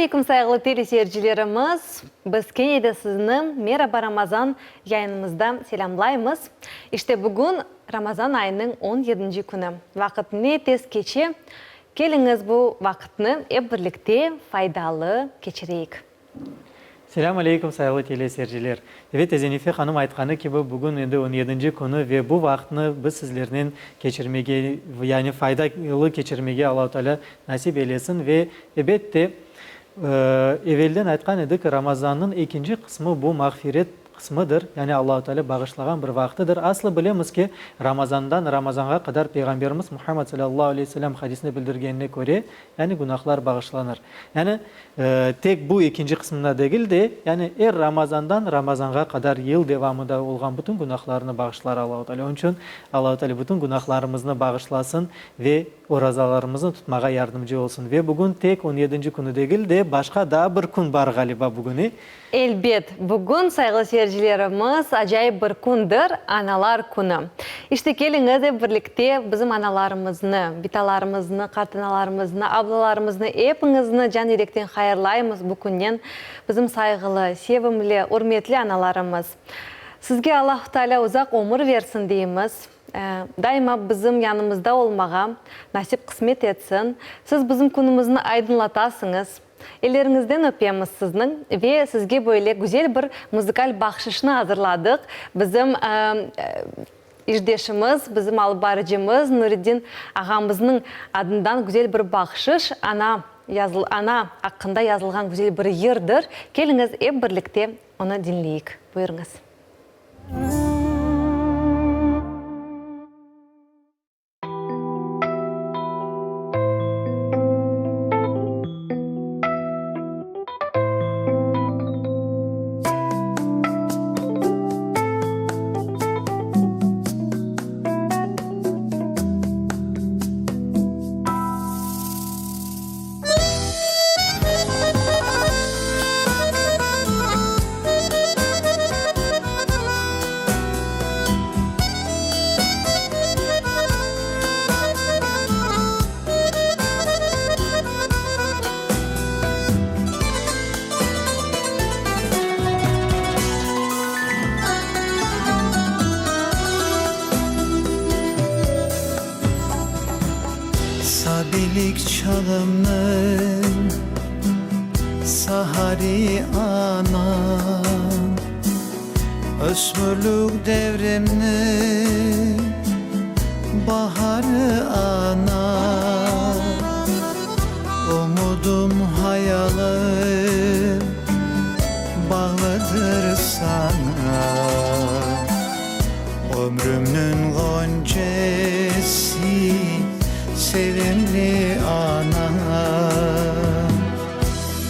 aleyküm, sayğılı teleseyircilerimiz! Biz kene de sizni Meraba Ramazan yayınımızda selâmlaymız. İşte bugün Ramazan ayınıñ on yedinci künü. Vaqıt ne tez keçe. Keliñiz bu vaqıtnı ep birlikte faydalı keçireyik. Selâm aleyküm, sayğılı teleseyirciler! Evet, Zenife hanım aytqanı kibi, bugün endi on yedinci künü ve bu vaqıtnı biz sizlernen keçirmege, yani faydalı keçirmege Allahu Teala nasip eylesin ve, ebet de, evelden aytqan edik, Ramazannıñ ekinci qısmı bu mağfiret qısmıdır, yani Allahu Teala bağışlağan bir vaqtıdır. Aslı bilemiz ki, Ramazandan Ramazanğa qadar Peyğamberimiz Muhammed salâllahu aleyhi ve selâm hadisinde bildirgenine köre, yani günahlar bağışlanır. Yani tek bu ekinci qısmında degil de, yani er Ramazandan Ramazanğa qadar yıl devamında olğan bütün günahlarnı bağışlar Allahu Teala. Onıñ içün Allahu Teala bütün günahlarımıznı bağışlasın ve orazalarımıznı tutmağa yardımcı olsun. Ve bugün tek on yedinci künü degil de, başqa daa bir kün bar ğaliba bugün, e? Elbet, bugün, sayğılı seyircilerimiz, acayip bir kündir, Analar künü. İşte, keliñiz ep birlikte bizim analarımıznı, bitalarımıznı, qartanalarımıznı, ablalarımıznı, epiñizni can-yürekten hayırlaymız bu künnen, bizim sayğılı, sevimli, ürmetli analarımız. Sizge Allahu Teala uzaq ömür versin deymiz, daima bizim yanımızda olmağa nasip-qısmet etsin. Siz bizim künümizni aydınlatasıñız. Elleriñizden öpemiz sizniñ ve sizge böyle güzel bir muzıkal bahşışnı azırladıq. Bizim işdeşimiz, bizim alıp barıcımız Nuriddin ağamıznıñ adından güzel bir bahşış, ana ana aqqında yazılğan güzel bir yırdır. Keliñiz, ep birlikte onı diñleyik. Buyurıñız. Sabilik çağımnıñ sahari anam. Ösmürlük devrimniñ baharı ana, Umudum, hayalım bağlıdır saña. Ömrümniñ ğoncesi, sevimli ana.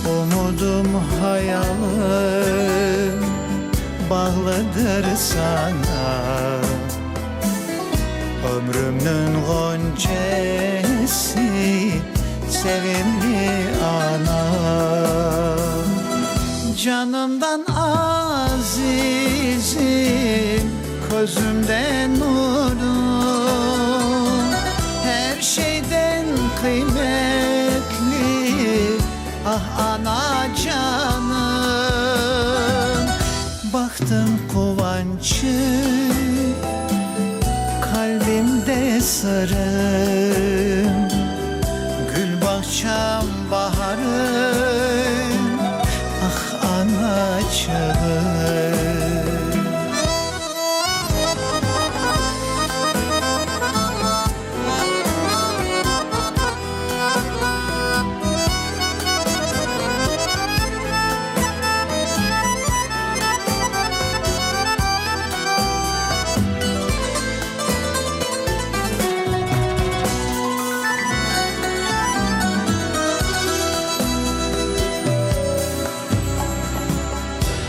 Umudum, hayalım bağlıdır saña, Ömrümniñ ğoncesi, sevimli anam. Canımdan azizim, közümden nurum, Her şeyden qıymetli, ah, ana canım. Bahtım, quvançım, qalbimde sırım, Gül bağçam baharım, ah, anaçığım.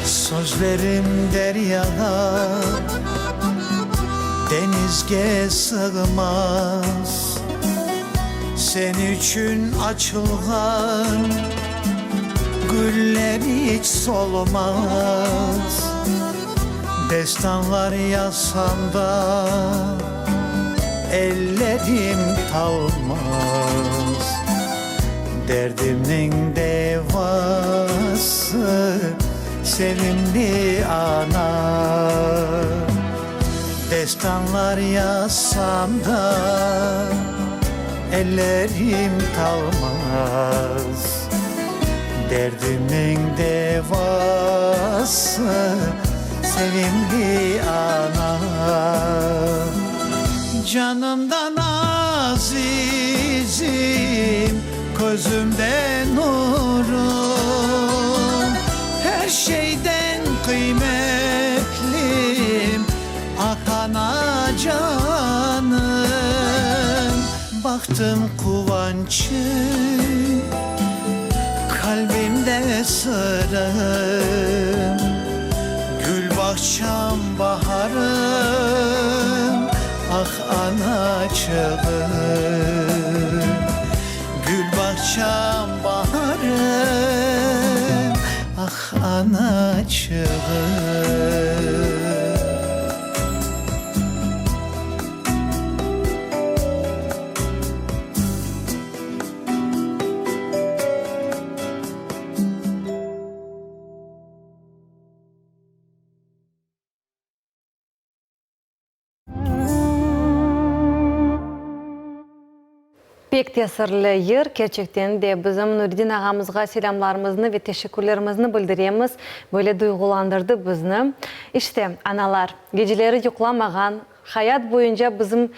Sözlerim deryağa, denizge sığmaz, Sen içün açılğan güller iç solmaz. Destanlar yazsam da, ellerim talmaz, Derdimniñ devası. Sevimli ana. Destanlar yazsam da, ellerim talmaz. Derdimniñ devası, sevimli ana. Canımdan azizim, közümde nurım, Er şeyden qıymetlim, ah, ana canım. Bahtım, quvançım, qalbimde sırım, Gül bağçam, baharım, ah, anaçığım. Gül bağçam, baharım, ah, anaçığım. Pek tesirli yır, kerçekten de bizim Nuriddin ağamızğa selâmlarımıznı ve teşekkürlerimizni bildiremiz, böyle duyğulandırdı bizni. İşte, analar, geceleri yuqlamağan, hayat boyunca bizim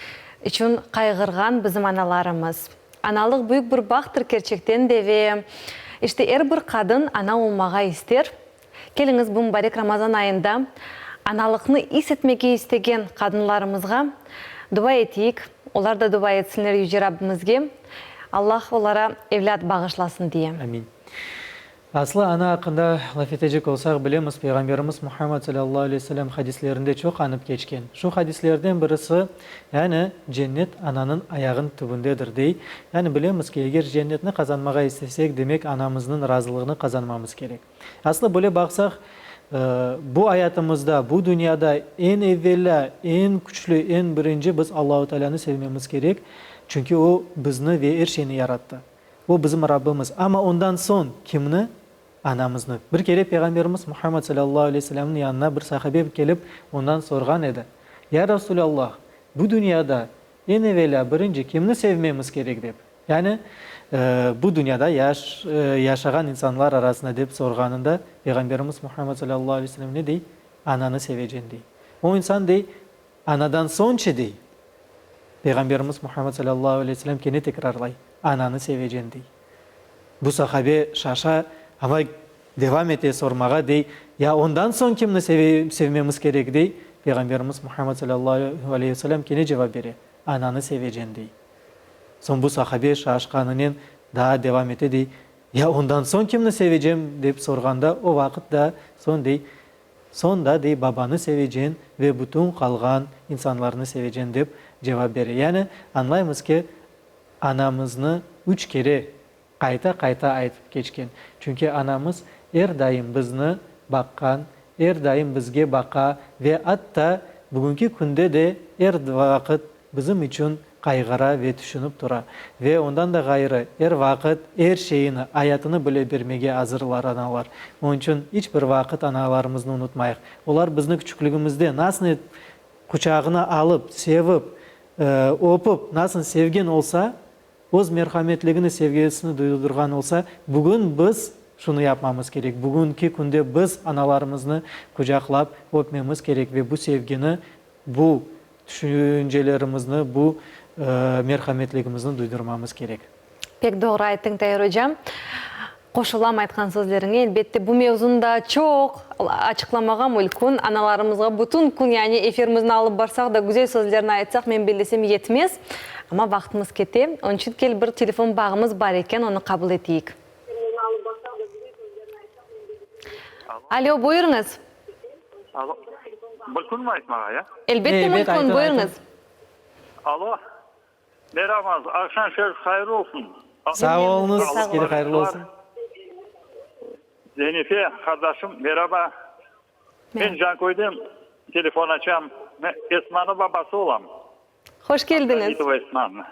içün qayğırğan bizim analarımız. Analıq büyük bir bahtır kerçekten de ve işte er bir qadın ana olmağa ister. Keliñiz bu mubarek Ramazan ayında analıqnı is etmege istegen qadınlarımızğa dua eteyik, olar da dua etsinler Yüce Rabbimizge, Allah olara evlât bağışlasın diye. Amin. Aslı ana aqqında laf etecek olsaq, bilemiz, Peyğamberimiz Muhammed salâllahu aleyhi ve sellem hadislerinde çoq añıp keçken. Şu hadislerden birisi, yani Cennet ananıñ ayağın tübündedir, dey. Yani bilemiz ki, eger cennetni qazanmağa istesek, demek anamıznıñ razılığını qazanmamız kerek. Aslı böyle baqsaq, bu ayatımızda, bu dünyada eñ evvelâ, eñ küçlü, eñ birinci biz Allahu Tealânı sevmemiz kerek, çünki O bizni ve er şeyni yarattı. O bizim Rabbimiz. Amma ondan soñ kimni? Anamıznı. Bir kere Peyğamberimiz Muhammed salâllahu aleyhi ve selâmniñ yanına bir sahabe kelip, ondan sorğan edi, Ya Rasulâllah, bu dünyada eñ evelâ, birinci kimni sevmemiz kerek? dep. Yani, bu dünyada yaş, yaşağan insanlar arasında dep sorğanında, Peyğamberimiz Muhammed salâllahu aleyhi ve sellem ne dey? Ananı sevecen, dey. O insan dey, anadan soñçı, dey. Peyğamberimiz Muhammed salâllahu aleyhi ve sellem kene tekrarlay, ananı sevecen, dey. Bu sahabe şaşa, amma devam ete sormağa, dey, ya ondan soñ kimni sevmemiz kerek, dey. Peyğamberimiz Muhammed salâllahu aleyhi ve sellem kene cevap bere, ananı sevecen, dey. Soñ bu sahabe şaşqanınen daa devam ete, dey, Ya ondan soñ kimni sevecem? dep sorğanda, o vaqıt da soñ dey, Soñ da, dey, babanı sevecen ve bütün qalğan insanlarnı sevecen, dep cevap bere. Yani, añlaymız ki, anamıznı üç kere qayta-qayta aytıp keçken. Çünki anamız er daim bizni baqqan, er daim bizge baqa ve atta bugünki künde de er vaqıt bizim içün qayğıra ve tüşünip tura. Ve ondan da ğayrı, er vaqıt er şeyini, ayatını bile bermege azırlar analar. Onıñ içün iç bir vaqıt analarımıznı unutmayıq. Olar bizni küçükligimizde nasıl quçağına alıp, sevip, öpüp, nasıl sevgen olsa, öz merhametligini, sevgisini duydurğan olsa, bugün biz şunı yapmamız kerek, bugünki künde biz analarımıznı qucaqlap, öpmemiz kerek ve bu sevgini, bu tüşüncelerimizni, bu merhametligimizni duydurmamız kerek. Pek doğru ayttıñ, Tair ocam. Qoşulam aytqan sözleriñe. Elbette, bu mevzunı daa çoq açıqlamağa mülkün. Analarımızğa bütün kün, yani efirimizni alıp barsaq da, güzel sözlerni aytsaq, men bellesem, yetmez. Amma vaqtımız kete. Onıñ içün kel, bir telefon bağımız bar eken, onı qabul eteyik. Alo, buyurıñız. Alo, mülkünmi aytmağa, ya? Elbette, mülkün, buyurıñız. Alo, merhaba, aqşam şerif hayırlı olsun. Sağ oluñız, sizge de hayırlı olsun. Zenife qardaşım, merhaba. Men Canköyden telefon açam, men Esmanıñ babası olam. Hoş keldiñiz. Hamitova Esmanı.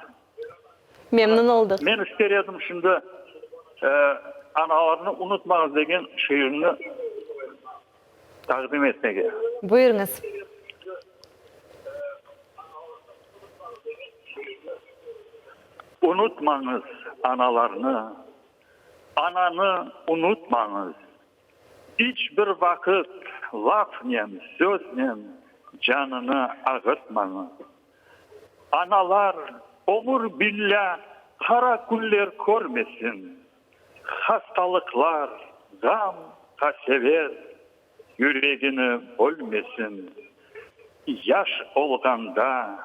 Memnün oldıq. Men ister edim şimdi. Analarnı unutmañız degen şiirimni taqdim etmege. Buyurıñız. Unutmañız analarnı, ananı unutmañız. İç bir vaqıt lafnen, söznen canını ağırtmañız. Analar ömür billâ qara künler körmesin, hastalıqlar, ğam, qasevet yüregini bölmesin. Yaş olğanda,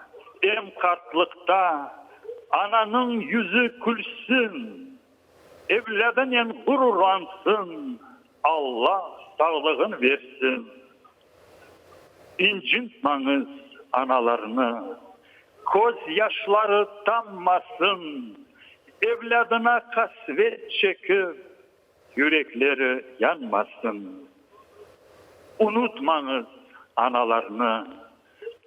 em qartlıqta ananıñ yüzü külsin. Evlâdınen ğururlansın, Alla sağlığın bersin. İncintmañız analarnı, köz yaşları tammasın, evlâdına qasvet çekip, yürekleri yanmasın. Unutmañız analarnı,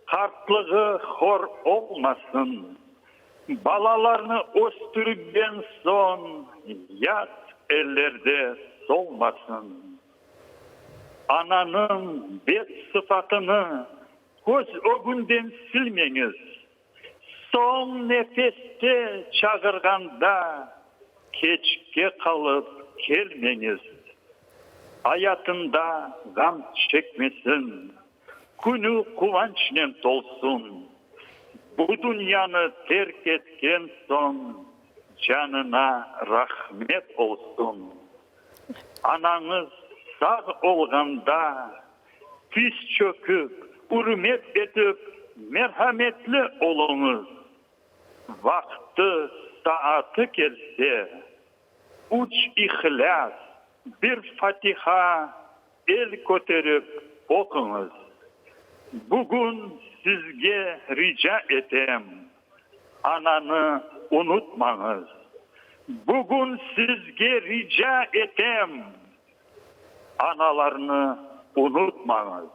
Qartlığı hor olmasın, balalarnı östürgen soñ yat ellerde solmasın. Ananıñ bet sıfatını köz ögünden silmeñiz, soñ nefeste çağırğanda keçke qalıp kelmeñiz. Ayatında ğam çekmesin, Künü quvançnen tolsun. Bu dünyanı terk etken soñ canına rahmet olsun. Anañız sağ olğanda tiz çöküp, ürmet etip, merhametli oluñız. Vaqtı, saatı kelse, üç İhlâs, bir Fatiha El köterip oquñız. Bugün sizge rica etem, ananı unutmañız. Bugün sizge rica etem, analarnı unutmañız.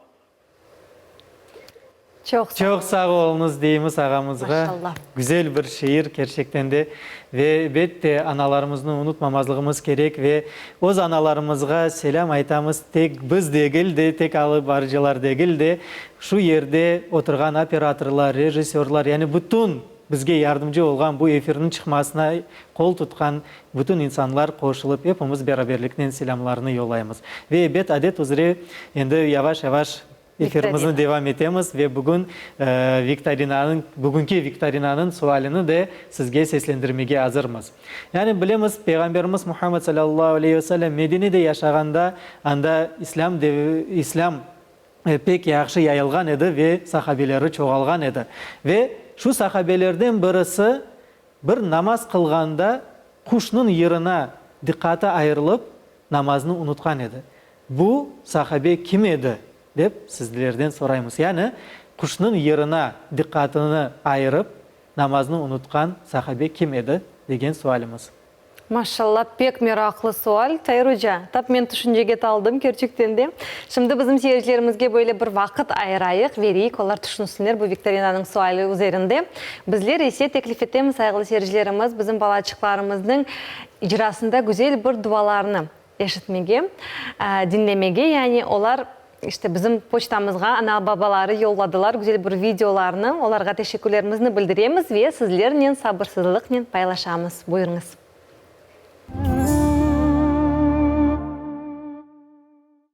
Çoq sağ Çoq sağ oluñız deymiz ağamızğa. Maşallah. Güzel bir şiir kerçekten de. Ve elbette analarımıznı unutmamazlığımız kerek ve öz analarımızğa selâm aytamız tek biz degil de, tek alıp barıcılar degil de, şu yerde oturğan operatorlar, rejissörlar, yani bütün bizge yardımcı olğan bu efirniñ çıqmasına qol tutqan bütün insanlar qoşulıp epimiz beraberliknen selâmlarnı yollaymız. Ve ebet adet üzre endi yavaş-yavaş Efirimizni devam etemiz ve bugün viktorinanıñ, bugünki viktorinanıñ sualini de sizge seslendirmege azırmız. Yani bilemiz, Peyğamberimiz Muhammed salâllahu aleyhi ve sellem Medinede yaşağanda, anda İslâm İslâm pek yahşı yayılğan edi ve sahabeleri çoğalğan edi. Ve şu sahabelerden birisi bir namaz qılğanda quşnıñ yırına diqqatı ayırılıp, namaznı unutqan edi. Bu sahabe kim edi? dep sizlerden soraymız. Yani, quşnıñ yırına diqqatını ayırıp, namaznı unutqan sahabe kim edi? degen sualimiz. Maşallah, pek meraqlı sual, Tair oca. Tap men tüşüncege taldım, kerçekten de. Şimdi bizim seyircilerimizge böyle bir vaqıt ayırayıq, vereyik, olar tüşünsinler bu viktorinanıñ suali üzerinde. Bizler ise teklif etemiz, sayğılı seyircilerimiz, bizim balaçıqlarımıznıñ icrasında güzel bir dualarnı eşitmege, diñlemege, yani olar, işte, bizim poçtamızğa ana-babaları yolladılar güzel bir videolarnı, olarğa teşekkürlerimizni bildiremiz ve sizlernen sabırsızlıqnen paylaşamız. Buyurıñız.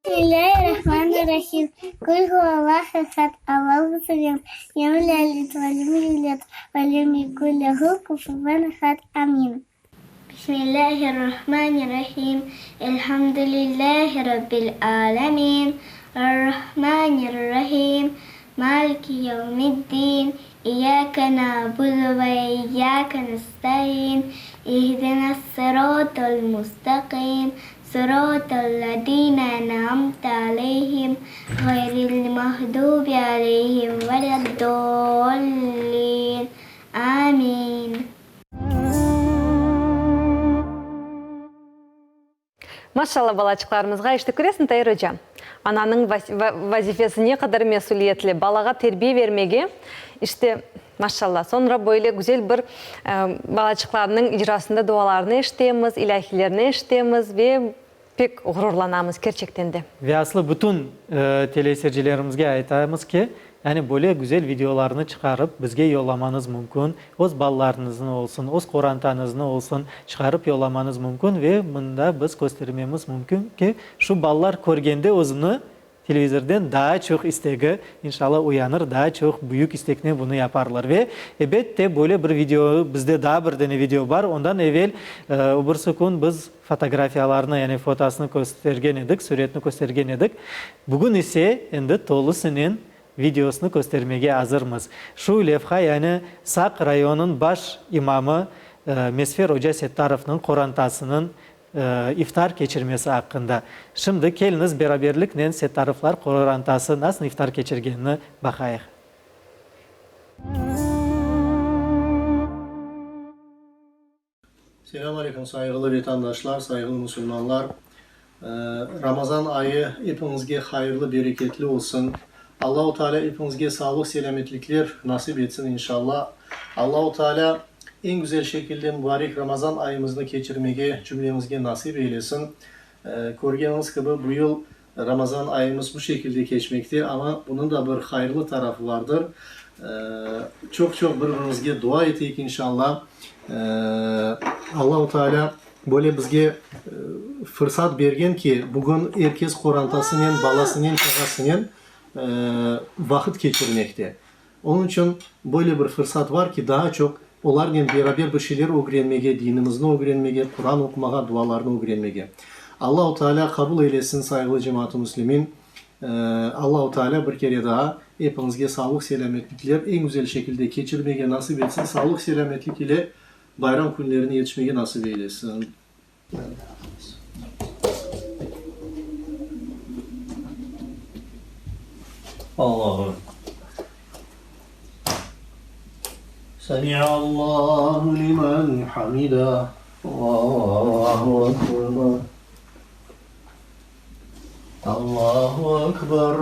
Bismillâhirrahmanirrahim. Kul huvallahu ehad, Allahu samed, lem yelid ve lem yulad ve lem yekun lehu kufuven ehad. Amin. Bismillâhirrahmanirrahim. Elhamdülillâhi Rabbil âlemin. Errahmanirrahim. Maliki yevmiddin. İyyâke na'budu ve iyyâke nesta'in. İhdinas-sıratal mustaqim. Sıratal-ladîne en'amte aleyhim, ğayril mağdûbi aleyhim veled-dâllîn. Âmin. Maşallah balaçıqlarımızğa, işte köresiñ Tair oca, ananıñ vazifesi ne qadar mesüliyetli, balağa terbiye bermege, işte. Maşallah. Soñra böyle güzel bir balaçıqlarnıñ icrasında dualarnı eşitemiz, ilâhilerni eşitemiz ve pek ğururlanamız, kerçekten de. Ve aslı bütün teleseyircilerimizge aytamız ki, yani böyle güzel videolarnı çıqarıp bizge yollamañız mümkün, öz balalarıñıznı olsun, öz qorantañıznı olsun çıqarıp yollamañız mümkün ve mında biz köstermemiz mümkün ki, şu balalar körgende özüni Televizorden daa çoq istegi, inşalla, uyanır, daa çoq büyük isteknen bunı yaparlar. Ve, ebette, böyle bir video, bizde daa bir dane video bar, ondan evel, o birisi kün biz fotografiyalarnı, yani fotosını köstergen edik, süretni köstergen edik. Bugün ise, endi tolusınen videosını köstermege azırmız. Şu levha, yani Saq rayonıñ baş imamı Mesfer oca Settarovnıñ qorantasınıñ İftar keçirmesi aqqında. Şimdi keliñiz beraberliknen Settarovlar qorantası nasıl iftar keçirgenini baqayıq. Selâm aleyküm, sayğılı vetandaşlar, sayğılı musulmanlar! Ramazan ayı epiñizge hayırlı, bereketli olsun. Allahu Teala epiñizge sağlıq, selâmetlikler nasip etsin, inşallah. Allahu Teala Eñ güzel şekilde mubarek Ramazan ayımıznı keçirmege cümlemizge nasip eylesin. Körgeniñiz kibi, bu yıl Ramazan ayımız bu şekilde keçmekte, amma bunıñ da bir hayırlı tarafı vardır. Çoq-çoq bir-birimizge dua eteyik, inşallah. Allahu Teala böyle bizge fırsat bergen ki, bugün er kes qorantasınen, balasınen, çağasınen vaqıt keçirmekte. Onıñ içün böyle bir fırsat var ki, daa çoq olarnen beraber bir şeyler ögrenmege, dinimizni ögrenmege, Quran oqumağa, dualarnı ögrenmege. Allahu Teala qabul eylesin, sayğılı cemaat-ı müslimin. Allahu Teala bir kere daa epiñizge sağlıq-selâmetlikler eñ güzel şekilde keçirmege nasip etsin, sağlıq-selâmetlik ile bayram künlerine yetişmege nasip eylesin. Allahu Semiallahu limen hamida Allahu ekber Allahu ekber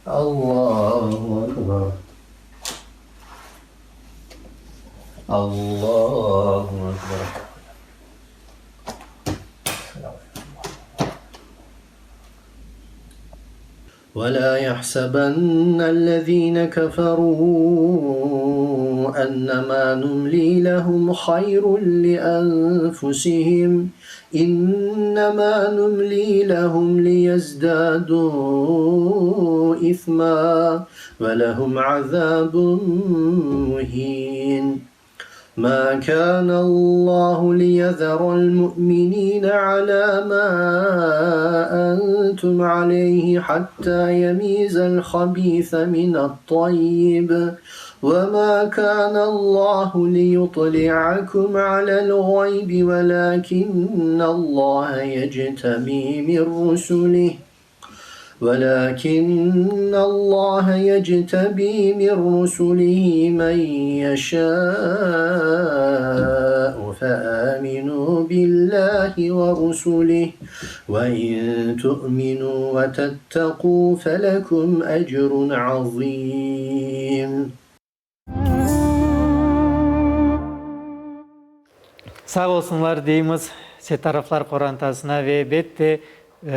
Allahu ekber Allahu ekber. Ve lâ yahsebennellezîne keferû ennemâ numlî lehum hayrun li enfusihim, innemâ numlî lehum liyezdâdû ithmâ ve lehum azâbun muhîn. Mâ kânallâhu liyezerel mu'minîne alâ mâ entum aleyhi hattâ yemîzel habîse minet-tayyib ve mâ kânallâhu liyutli'akum alel gaybi velâkinnallâhe yectebî min rusulih Velâkinnallâhe yectebî min rusulihi men yeşâ'u feâminû billâhi ve rusulihi ve in tu'minû ve tettekû felekum ecrun azîm. Sağ olsunlar deymiz Settarovlar qorantasına ve elbette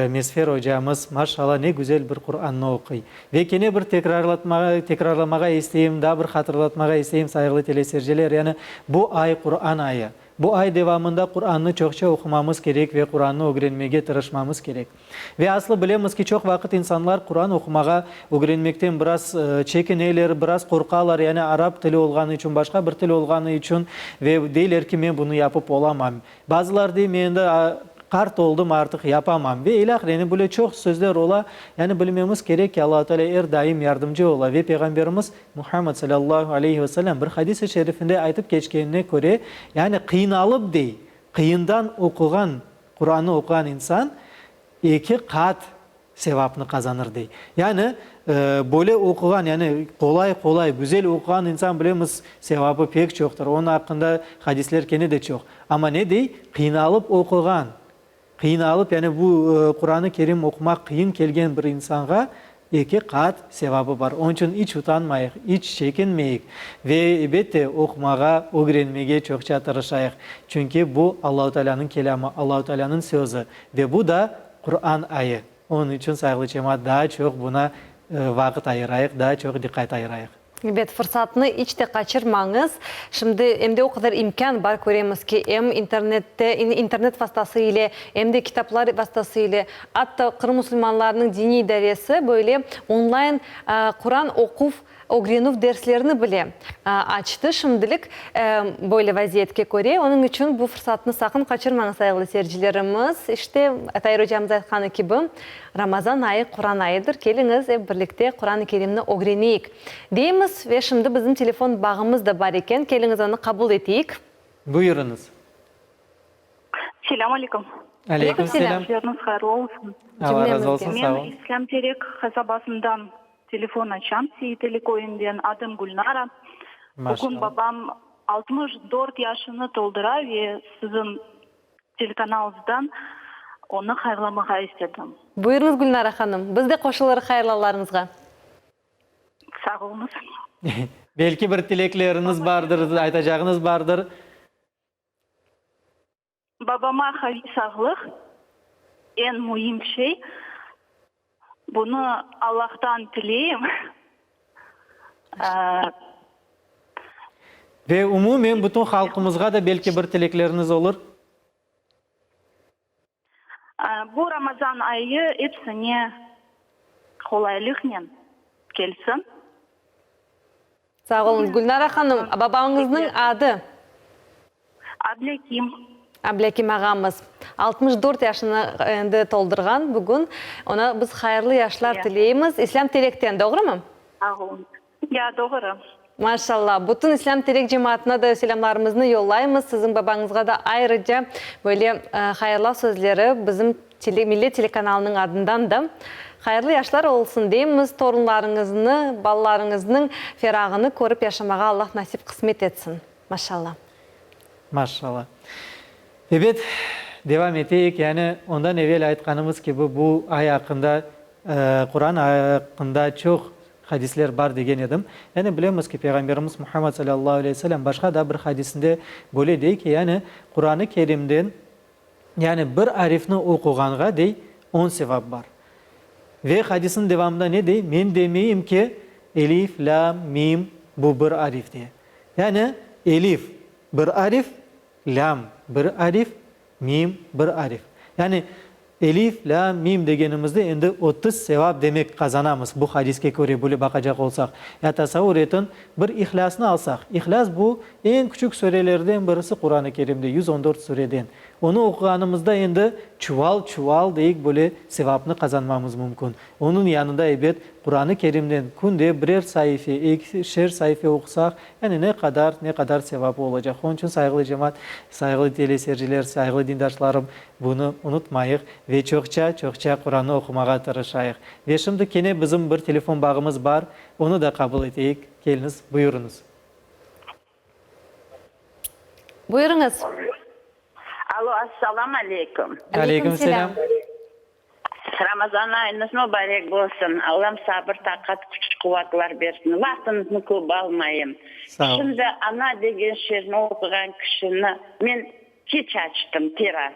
Mesfer ocamız maşallah ne güzel bir Qurannı oquy. Ve kene bir tekrarlatmağa tekrarlamağa isteyim, daa bir hatırlatmağa isteyim sayğılı teleseyirciler, yani bu ay Quran ayı. Bu ay devamında Qurannı çoqça oqumamız kerek ve Qurannı ögrenmege tırışmamız kerek. Ve aslı bilemiz ki, çoq vaqıt insanlar Quran oqumağa ögrenmekten biraz çekineler, biraz qorqalar, yani arap tili olğanı içün, başqa bir til olğanı içün ve deyler ki, men bunı yapıp olamam. Bazılar dey, men endi qart oldım, artıq yapamam ve ilâhre. Yani böyle çoq sözler ola. Yani bilmemiz kerek ki, Allahu Teala er daim yardımcı ola ve Peyğamberimiz Muhammed salâllahu aleyhi ve selâm bir hadis-i şerifinde aytıp keçkenine köre, yani qıynalıp dey, qıyından oquğan Qurannı oquğan insan eki qat sevapnı qazanır, dey. Yani, böyle oquğan, yani qolay-qolay, güzel oquğan insan, bilemiz, sevabı pek çoqtır. Onıñ aqqında hadisler kene de çoq. Amma ne dey? Qıynalıp oquğan, qıynalıp, yani bu Quranı Kerim oqumaq qıyın kelgen bir insanğa. Eki qat sevabı bar. Onıñ içün iç utanmayıq, iç çekinmeyik ve, elbette, oqumağa, ögrenmege çoqça tırışayıq. Çünki bu, Allahu Tealânıñ kelâmı, Allahu Tealânıñ sözü ve bu da Quran ayı. Onıñ içün, sayğılı cemaat, daa çoq buna vaqıt ayırayıq, daa çoq diqqat ayırayıq. Ebet, fırsatnı iç te qaçırmañız. Şimdi em de o qadar imkân bar, köremiz ki, em internette, internet vastası ile, em de kitaplar vastası ile, atta Qırım musulmanlarınıñ diniy idaresi böyle onlayn Quran oquv, ögrenüv derslerini bile açtı şimdilik böyle vaziyetke köre. Onıñ içün bu fırsatnı saqın qaçırmañız, sayğılı seyircilerimiz. İşte, Tair ocamız aytqanı kibi, Ramazan ayı, Quran ayıdır, keliñiz, ep birlikte Quran-ı Kerimni ögreneyik, deymiz. Ve şimdi bizim telefon bağımız da bar eken, keliñiz, onı qabul eteyik. Buyurıñız. Selâm aleyküm. Aleyküm selâm. Geceniz hayırlı olsun. Allah razı olsun, sağ Men olun. İslâm Terek qasabasından telefon açam, Seyit Eli köyünden. Adım Gülnara. Bugün Maşallah. babam 64 yaşını toldura ve siziñ Telekanalıñızdan onı hayırlamağa istedim. Buyurıñız, Gülnara hanım. Biz de qoşulırıq hayırlavlarıñızğa. Sağ oluñız. Belki bir tilekleriñiz bardır, aytacağıñız bardır. Babama qaviy sağlıq, eñ müim şey. Bunı Allahtan tileyim. Ve umumen bütün halqımızğa da belki bir tilekleriñiz olur? Bu Ramazan ayı epsine qolaylıqnen kelsin. Sağ oluñız, Gülnara hanım. Babañıznıñ adı? Ablâkim. Ablâkim ağamız. 64 yaşını endi toldurğan bugün. Oña biz hayırlı yaşlar tileymiz. İslâm Terekten, doğrumı? Sağ oluñ. Ya, doğru. Maşallah. Bütün İslâm Terek cemaatına da selâmlarımıznı yollaymız. Siziñ babañızğa da ayrıca böyle hayırlav sözleri bizim Millet telekanalınıñ adından da. Hayırlı yaşlar olsun deymiz. Torunlarıñıznı, balalarıñıznıñ ferağını körip yaşamağa Allah nasip qısmet etsin. Maşallah. Maşallah. Ebet, devam eteyik. Yani, ondan evel aytqanımız kibi, bu ay aqqında, Quran ayı aqqında çoq hadisler bar degen edim. Yani, bilemiz ki, Peyğamberimiz Muhammed salâllahu aleyhi ve selem başqa da bir hadisinde böyle dey ki, yani, Quranı Kerimden, yani, bir arifni oquğanğa, dey, on sevap bar. Ve hadisniñ devamında ne dey? Men demeyim ki, elif, lâm, mim, bu bir arif, diye. Yani, elif, bir arif, lâm, bir arif, mim, bir arif. Yani, elif, lâm, mim degenimizde endi 30 sevap demek qazanamız, bu hadiske köre böyle baqacaq olsaq. Ya tasavvur etiñ, bir İhlâsnı alsaq. İhlâs bu, eñ küçük surelerden birisi Quran-ı Kerimde, 114 sureden. Onı oquğanımızda endi çuval-çuval deyik böyle sevapnı qazanmamız mümkün. Onıñ yanında ebet Quran-ı Kerimden künde birer saife, ekişer saife oqusaq, yani ne qadar, ne qadar sevabı olacaq. Onıñ içün, sayğılı cemaat, sayğılı teleseyirciler, sayğılı dindaşlarım, bunı unutmayıq ve çoqça, çoqça Qurannı oqumağa tırışayıq. Ve şimdi kene bizim bir telefon bağımız bar, onı da qabul eteyik. Keliñiz, buyurıñız. Buyurıñız. Alo, assalam aleyküm. Aleyküm selâm. Ramazan ayıñız mubarek bolsun. Allam sabır, taqat, küç, quvatlar bersin. Vaqtıñıznı köp almayım. Sağ ol. Şimdi ana degen şiirni oquğan kişini men keç açtım, biraz.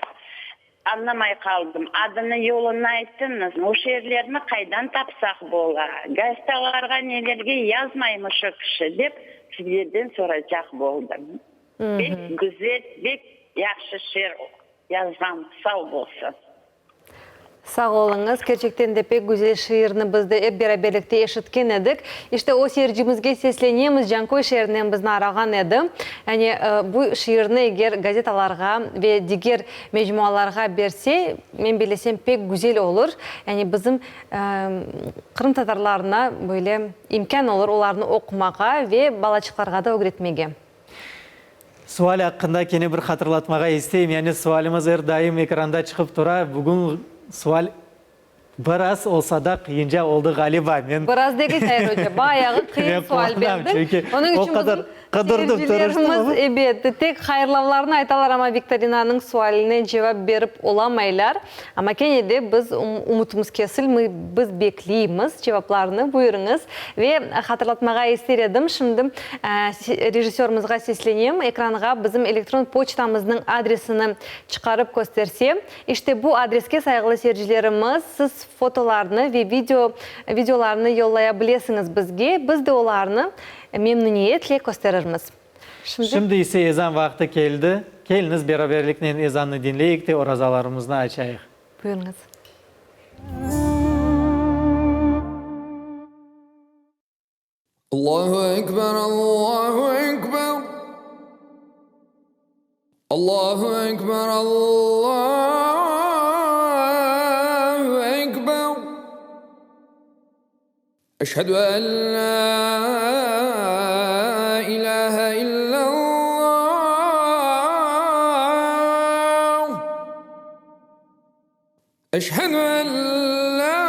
Añlamay qaldım. Adını, yolunı ayttıñız. O şiirlerni qaydan tapsaq bola? Gazetalarğa, nelerge yazmaymı şu kişi, dep sizlerden soracaq boldım. Bek güzel, bek yahşı şiir yazğan, sağ bolsun. Sağ oluñız. Kerçekten de pek güzel şiirni biz de ep beraberlikte eşitken edik. İşte o seyircimizge seslenemiz, Canköy şeerinden bizni arağan edi. Yani bu şiirni eger gazetalarğa ve diger mecmualarğa berse, men bellesem pek güzel olur. Yani bizim qırımtatarlarına böyle imkân olur olarnı oqumağa ve balaçıqlarğa da ögretmege. Sual aqqında kene bir hatırlatmağa isteyim. Yani sualimiz er daim ekranda çıqıp tura. Bugün sual biraz olsa da qıyınca oldı ğaliba. Men Biraz degil, Tair oca, bayağı qıyın Men sual quvanam, berdiñ. çünki Onıñ o içün qadar bizim. Qıdırdım, tırıştım amma. Seyircilerimiz, ebet, tek hayırlavlarnı aytalar, amma viktorinanıñ sualine cevap berip olamaylar. Amma kene de biz ümütimiz kesilmey, biz bekleymiz cevaplarnı. Buyurıñız. Ve hatırlatmağa ister edim, şimdi rejissörımızğa seslenem, ekranğa bizim elektron poçtamıznıñ adresini çıqarıp kösterse. İşte bu adreske, sayğılı seyircilerimiz, siz fotolarnı ve video videolarnı yollaya bilesiñiz bizge, biz de olarnı memnüniyetle kösterirmiz. Şimdi. Şimdi ise ezan vaqtı keldi. Keliñiz beraberliknen ezannı diñleyik de orazalarımıznı açayıq. Buyurıñız. Allahu ekber, Allahu ekber, Allahu ekber, Allahu ekber. Eşhedü en la ilahe illallah. Eşhedü en la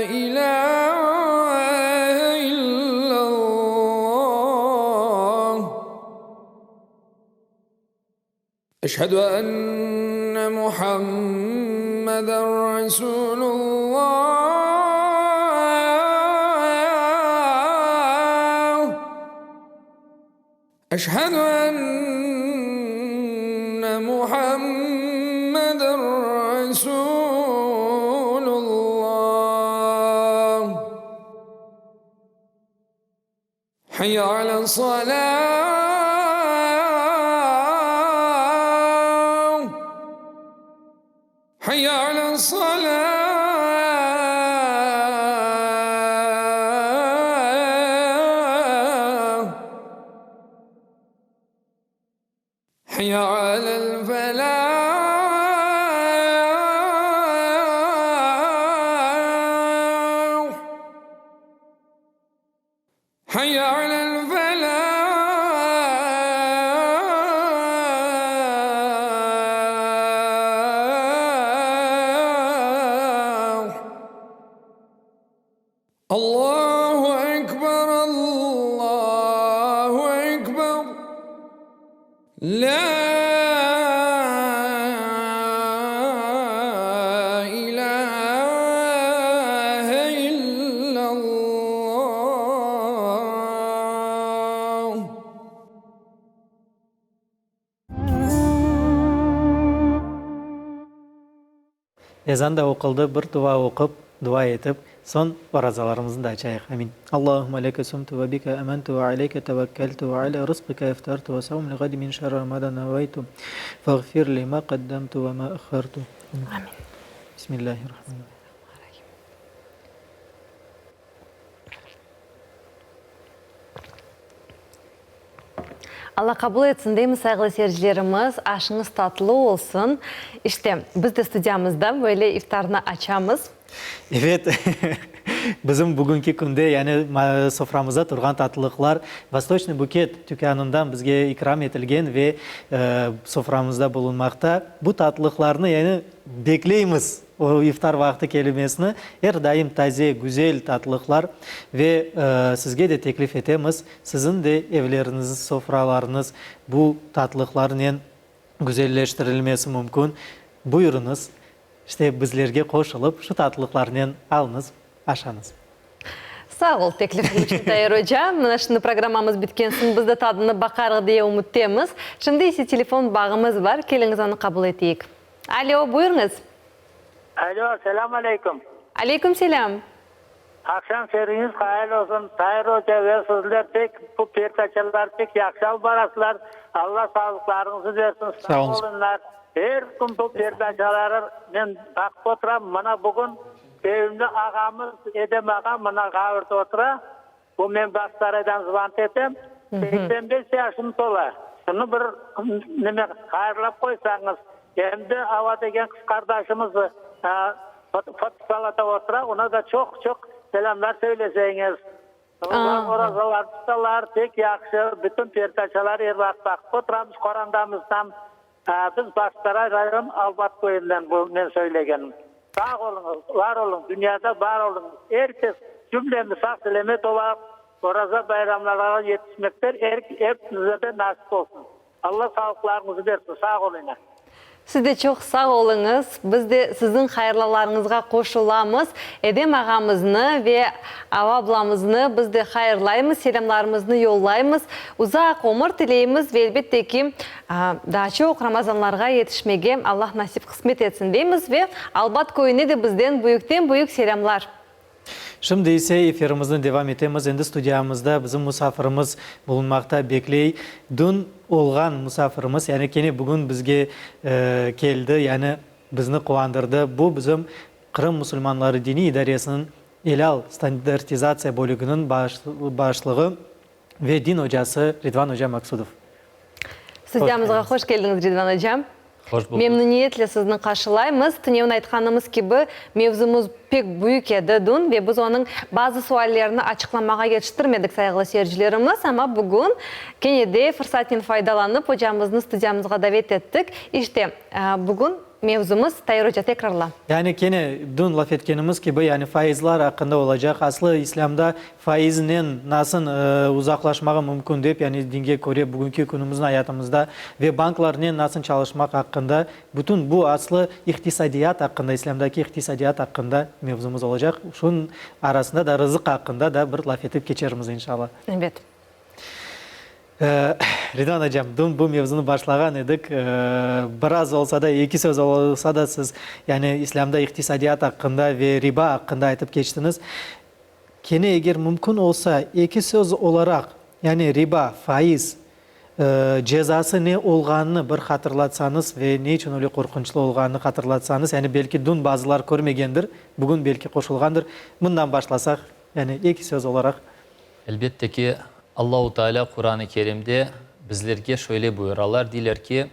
ilahe illallah. Eşhedü enne Muhammeden Resulullah. Eşhedü enne Muhammeden Resulullah. Hayya alel salah. Hayya alel salah. Hayya alel felah. Hayya alel felah. Allahu ekber, Allahu ekber, La ilahe illallah. Ezan da oquldı, bir dua oqup, dua etip, soñ orazalarımıznı da açayıq. Amin. Allahümme leke sumtu ve bike amantu ve aleyke tevekkeltu ve ala rızqike eftartu ve savm li gadi min şerri ma da neveytu fağfir li ma qaddamtu ve ma ahhartu. Amin. Bismillahirrahmanirrahim. Alla qabul etsin, deymiz, sayğılı seyircilerimiz, aşıñız tatlı olsun. İşte, biz de studiyamızda böyle iftarnı açamız. Evet, bizim bugünki künde, yani soframızda turğan tatlılıqlar Vostoçnıy buket tükânından bizge ikram etilgen ve soframızda bulunmaqta. Bu tatlılıqlarnı, yani, bekleymiz. O iftar vaqtı kelimesini er daim taze, güzel tatlıqlar ve sizge de teklif etemiz, siziñ de evleriñiz, sofralarıñız bu tatlıqlarnen güzelleştirilmesi mümkün. Buyurıñız, işte bizlerge qoşulıp, şu tatlıqlarnen alıñız, aşañız. Sağ ol teklifiñ içün, Tair oca. Mına şimdi programmamız bitken soñ biz de tadını baqarıq diye ümüttemiz. Şimdi ise telefon bağımız bar, keliñiz onı qabul eteyik. Alo, buyurıñız. Alo, selâm aleyküm. Aleyküm selâm. Aqşam şeriñiz hayırlı olsun, Tair oca ve sizler pek bu perdaçalarnı pek yahşı alıp barasılar, Alla sağlıqlarıñızı bersin, sağ olunlar. Er kün bu perdaçaları men baqıp oturam, mına bugün sevimli ağamız Edem ağa mına Ğavırda otura, Bu men Bağçasaraydan zvant etem, 85 yaşım tola. Şunı bir neme hayırlap qoysañız. Em de Ava degen qız qardaşımız fotosalada otura, ona da çoq-çoq selâmlar söyleseñiz. Olar orazalar tutalar, pek yahşı, bütün perdaçalar er vaqıt baqıp oturamız qorandamızdan. Biz Bağçasaray rayon Albat köyünden bu men söylegenim. Sağ oluñız, var oluñ, dünyada bar oluñız. Er kes cümlemiz sağ-selâmet olayıq. Oraza bayramlarğa yetişmekler er epimizge nasip olsun. Alla sağlıqlarıñızı bersin. Sağ oluñlar. Siz de çoq sağ oluñız. Biz de siziñ hayırlavlarıñızğa qoşulamız. Edem ağamıznı ve Ava ablamıznı biz de hayırlaymız, selâmlarımıznı yollaymız. Uzaq ömür tileymiz ve elbette ki, daa çoq Ramazanlarğa yetişmege Allah nasip qısmet etsin deymiz ve Albat köyüne de bizden büyükten-büyük selâmlar. Şimdi ise efirimizni devam etemiz. Endi studiyamızda bizim musafirimiz bulunmaqta, bekley. Dün olğan musafirimiz, yani kene bugün bizge keldi, yani bizni quvandırdı. Bu bizim Qırım musulmanları diniy idaresiniñ Elâl standartizatsiya bölüginiñ başlığı ve din ocası Ridvan oca Maksudov. Studiyamızğa hoş keldiñiz, Ridvan ocam. Hoş buldıq. Memnüniyetle sizni qarşılaymız. Tünevin aytqanımız kibi, mevzumız pek büyük edi dün ve biz onıñ bazı suallerini açıqlamağa yetiştirmedik, sayğılı seyircilerimiz, amma bugün kene de fırsatnen faydalanıp, ocamıznı studiyamızğa davet ettik. İşte, bugün Mevzumız, Tair oca, tekrarla. Yani kene dün laf etkenimiz kibi, yani faizlar aqqında olacaq. Aslı İslâmda faiznen nasıl uzaqlaşmağa mümkün dep, yani dinge köre bugünki künümizniñ ayatımızda ve banklarnen nasıl çalışmaq aqqında, bütün bu aslı iqtisadiyat aqqında, İslâmdaki iqtisadiyat aqqında mevzumız olacaq. Şunıñ arasında da rızıq aqqında da bir laf etip keçermiz, inşallah. Ebet. Ridvan acam, dün bu mevzunı başlağan edik. Biraz olsa da, eki söz olsa da siz, yani İslâmda iqtisadiyat aqqında ve riba aqqında aytıp keçtiñiz. Kene eger mümkün olsa, eki söz olaraq, yani riba, faiz, cezası ne olğanını bir hatırlatsañız ve ne içün öyle qorqunçlı olğanını hatırlatsañız, yani belki dün bazılar körmegendir, bugün belki qoşulğandır. Bundan başlasaq, yani eki söz olaraq. Elbette ki, Allahu Teala Quran-ı Kerimde bizlerge şöyle buyuralar, deyler ki,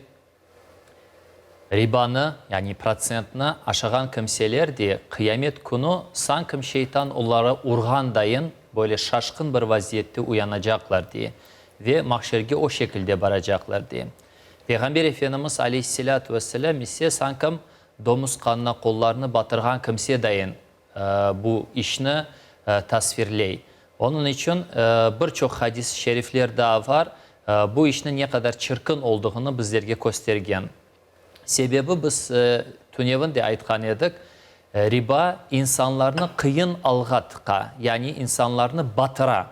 Ribanı, yani protsentni aşağan kimseler de qıyamet künü sankim şeytan oları urğan dayın böyle şaşqın bir vaziyette uyanacaqlar, dey, ve mahşerge o şekilde baracaqlar, dey. Peyğamber Efendimiz aleyhisselâtu vesselâm ise sankim domuz qanına qollarını batırğan kimse dayın bu işni tasvirley. Onıñ içün bir çoq hadis-i şerifler daa var, bu işniñ ne qadar çirkin olduğını bizlerge köstergen. Sebebi, biz tünevin de aytqan edik, riba insanlarnı qıyın alğa tıqa, yani insanlarnı batıra.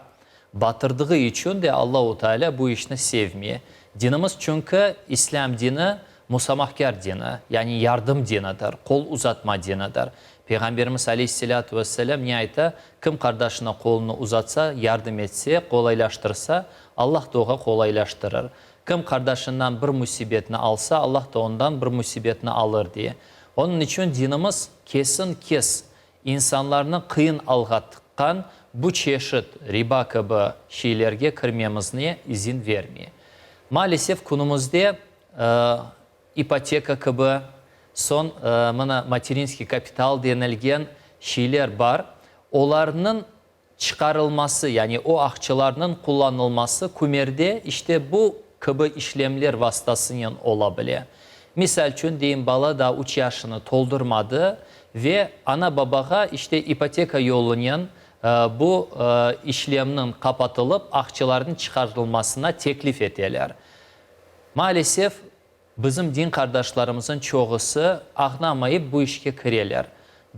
Batırdığı içün de Allahu Teala bu işni sevmey. Dinimiz çünki, İslâm dini, musamahkâr dini, yani yardım dinidir, qol uzatma dinidir. Peyğamberimiz aleyhisselâtu vesselâm ne ayta? Kim qardaşına qolunı uzatsa, yardım etse, qolaylaştırsa, Allah da oğa qolaylaştırır. Kim qardaşından bir müsibetni alsa, Allah da ondan bir müsibetni alır, diye. Onıñ içün dinimiz kesin-kes İnsanlarnı qıyın alğa tıqqan bu çeşit riba kibi şeylerge kirmemizne izin vermey. Maalesef, künümizde ipoteka kibi, soñ mına materinskiy kapital denilgen şeyler bar, olarnıñ çıqarılması, yani o aqçalarnıñ qullanılması kümerde işte bu kibi işlemler vastasınen ola bile. Misalçün, deyim, bala daa üç yaşını toldurmadı ve ana-babağa işte ipoteka yolunen bu işlemniñ qapatılıp, aqçalarnıñ çıqarılmasına teklif eteler. Maalesef, Bizim din qardaşlarımızın çoğusı ağnamayıp bu işke kireler.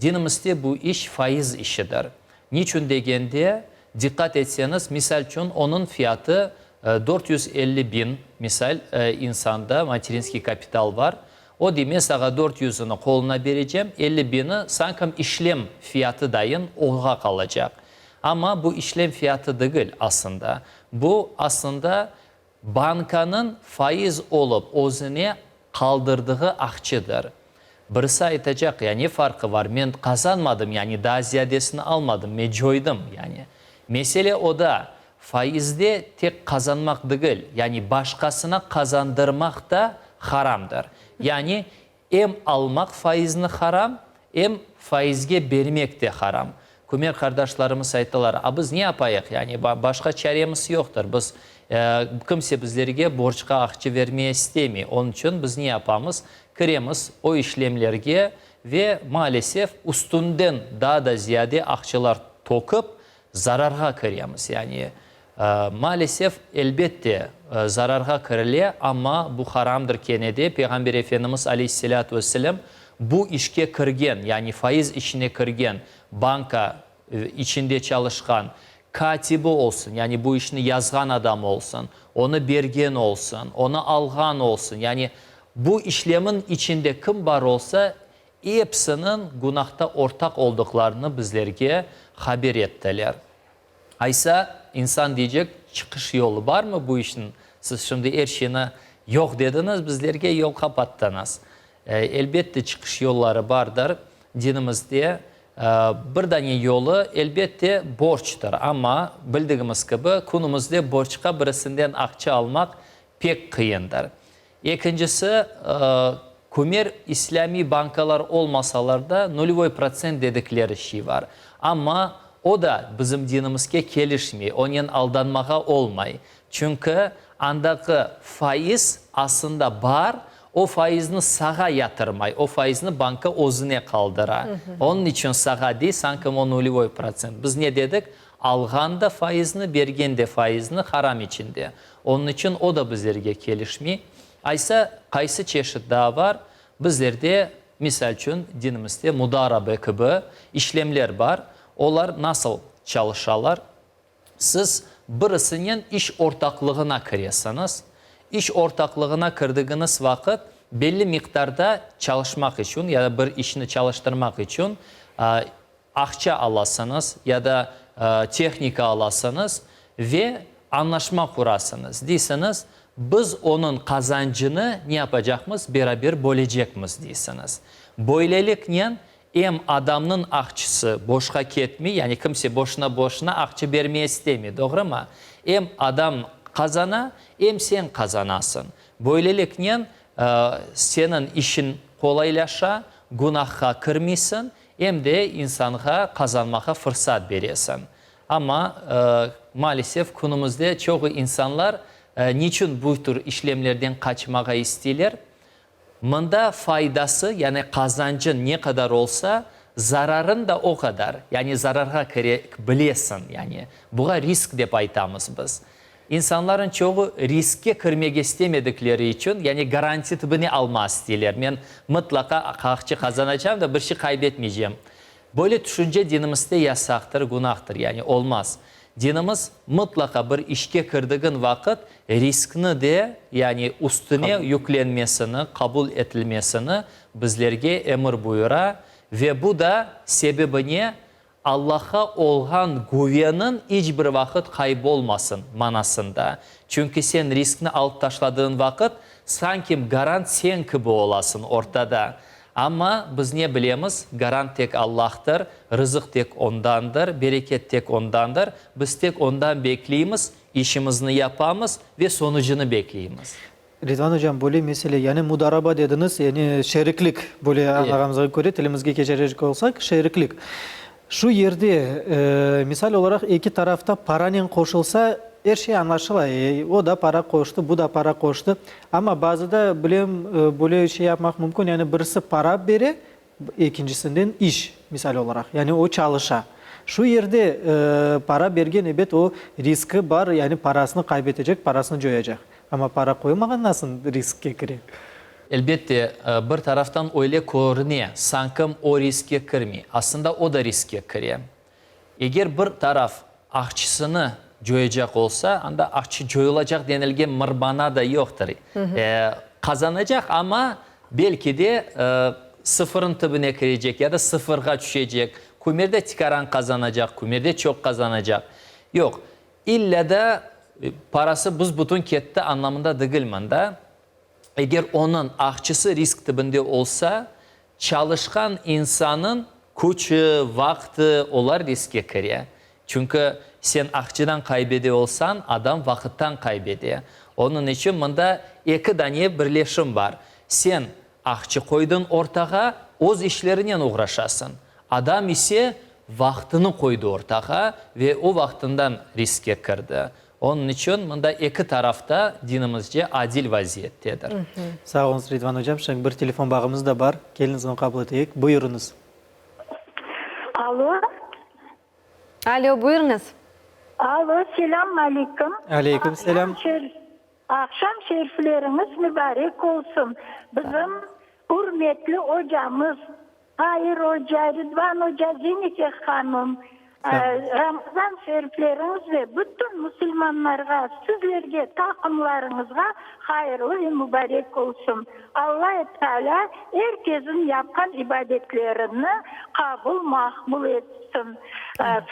Dinimizde bu iş faiz işidir. Niçün degende, diqqat etseñiz, misalçün, onıñ fiyatı 450 bin, misal, insanda materinskiy kapital bar, o dey, men sağa dört yüzüni qoluna berecem, 50 bini sankam işlem fiyatı dayın oğa qalacaq. Amma bu işlem fiyatı degil aslında. Bu aslında Bankanıñ faiz olıp özüne qaldırdığı aqçıdır. Birisi aytacaq, ya ne farqı var, men qazanmadım, yani daa ziyadesini almadım, men coydım, yani. Mesele oda, faizde tek qazanmaq degil, yani başqasına qazandırmaq da haramdır. Yani Em almaq faizni haram, em faizge bermek de haram. Kümer qardaşlarımız aytalar, a biz ne yapayıq, yani başqa çaremiz yoqtır, biz, kimse bizlerge borcqa aqça vermeye istemey, onıñ içün biz ne yapamız, kiremiz o işlemlerge ve maalesef üstünden daa da ziyade aqçalar tökip, Zararğa kiremiz. Yani, maalesef, elbette, zararğa kirile, amma bu haramdır kene de. Peyğamber Efendimiz aleyhisselâtu vesselâm bu işke kirgen, yani faiz işine kirgen, banka içinde çalışqan kâtibi olsun, yani bu işni yazğan adam olsun, onı bergen olsun, onı alğan olsun, yani bu işlemin içinde kim bar olsa, Epsiniñ günahta ortaq olduqlarını bizlerge haber ettiler. Aysa, insan deycek, çıqış yolu barmı bu işniñ? Siz şimdi er şeyni yoq dediñiz, bizlerge yol qapattıñız. Elbette, çıqış yolları bardır. Dinimizde bir dane yolu, elbette, borctır. Amma, bildigimiz kibi, künümizde borcqa birisinden aqça almaq pek qıyındır. Ekincisi, kümer islâmiy bankalar olmasalar da, nulvoy protsent dedikleri şey bar. Amma o da bizim dinimizge kelişmey, onen aldanmağa olmay. Çünki andaki faiz aslında bar, o faizni sağa yatırmay, o faizni banka özüne qaldıra. Onıñ içün sağa dey, sanki o nulvoy protsent. Biz ne dedik? Alğan da faizni, bergen de faizni haram içinde. Onıñ içün o da bizlerge kelişmey. Aysa, qaysı çeşit daa bar? Bizlerde, misal içün, dinimizde mudarabe kibi işlemler bar. Olar nasıl çalışalar? Siz birisinen iş ortaqlığına kiresiñiz. İş ortaqlığına kirdigiñiz vaqıt belli miqdarda çalışmaq içün ya da bir işni çalıştırmaq içün aqça alasıñız ya da tehnika alasıñız ve añlaşma qurasıñız. Deysiñiz, biz onıñ qazancını ne yapacaqmız, beraber bölecekmiz, deysiñiz. Böyleliknen, em adamnıñ aqçısı boşqa ketmey, yani kimse boşuna-boşuna aqça bermeye istemey, doğrumı? Em adam qazana, em sen qazanasıñ. Böyleliknen, seniñ işiñ qolaylaşa, günahqa kirmeysiñ, Em de insanğa qazanmağa fırsat beresiñ. Amma, maalesef, künümizde çoğu insanlar niçün bu tür işlemlerden qaçmağa isteyler? Mında faydası, yani qazancıñ ne qadar olsa, zararıñ da o qadar. Yani zararğa kire bilesiñ, yani buğa risk dep aytamız biz. İnsanların çoğu riskke kirmege istemedikleri içün, yani garanti tibine alma isteyler, men mıtlaqa aqça qazanacağım da bir şey qaybetmeycem. Böyle tüşünce dinimizde yasaqtır, günahtır, yani olmaz. Dinimiz mıtlaqa bir işke kirdigin vaqıt riskni de, yani üstüne yüklenmesini, qabul etilmesini bizlerge emir buyura ve bu da sebebi ne? Allahqa olğan güveniñ iç bir vaqıt qaybolmasın manasında. Çünki sen riskni alıp taşladığın vaqıt, sanki garant sen kibi olasıñ ortada. Amma biz ne bilemiz, garant tek Allahtır, rızıq tek Ondandır, bereket tek Ondandır. Biz tek Ondan bekleymiz, işimizni yapamız ve sonucını bekleymiz. Ridvan ocam, böyle mesele, yani mudaraba dediñiz, yani şeriklik, böyle añlağanımızğa köre, tilimizge keçirecek olsaq, şeriklik. Şu yerde, misal olaraq, eki taraf da paranen qoşulsa, er şey añlaşıla, o da para qoştı, bu da para qoştı. Amma bazıda, bilem, böyle şey yapmaq mümkün, yani birisi para bere, Ekincisinden, iş, misal olaraq, yani o çalışa. Şu yerde para bergen, ebet, o riski bar, yani parasını qaybetecek, parasını coyacaq. Amma para qoymağan nasıl riskke kire? Elbette, bir taraftan öyle körüne, sankim o riskke kirmey. Aslında o da riskke kire. Eger bir taraf aqçısını coyacaq olsa, anda aqçı coyulacaq denilgen mırbana da yoqtır. Qazanacaq, amma belki de sıfırın tübüne kirecek ya da sıfırğa tüşecek. Kümerde tikaran qazanacaq, kümerde çoq qazanacaq. Yoq, illa da parası büs-bütün ketti anlamında degil mında. Eger onıñ aqçısı risk tübünde olsa, Çalışqan insanıñ küçü, vaqtı, olar riskke kire. Çünki sen aqçıdan qaybede olsañ, adam vaqıttan qaybede. Onıñ içün mında eki dane birleşim bar. Sen aqçı qoydıñ ortağa, öz işlerinen oğraşasıñ. Adam ise vaqtını qoydı ortağa ve o vaqtından riskke kirdi. Onıñ içün mında eki taraf da dinimizce adil vaziyettedir. Sağ oluñız, Ridvan ocam. Şimdi bir telefon bağımız da bar. Keliñiz, onı qabul eteyik. Buyurıñız. Alo. Alo, buyurıñız. Alo, selâm aleyküm. Aleyküm selâm. Aqşam şerifleriñiz mübarek olsun. Bizim ürmetli ocamız, Tair oca, Ridvan oca, Zenife hanım, Ramazan şerifleriñiz ve bütün musulmanlarğa, sizlerge, taqımlarıñızğa hayırlı ve mübarek olsun. Alla Teala er kesin yapqan ibadetlerini qabul, maqbul etsin.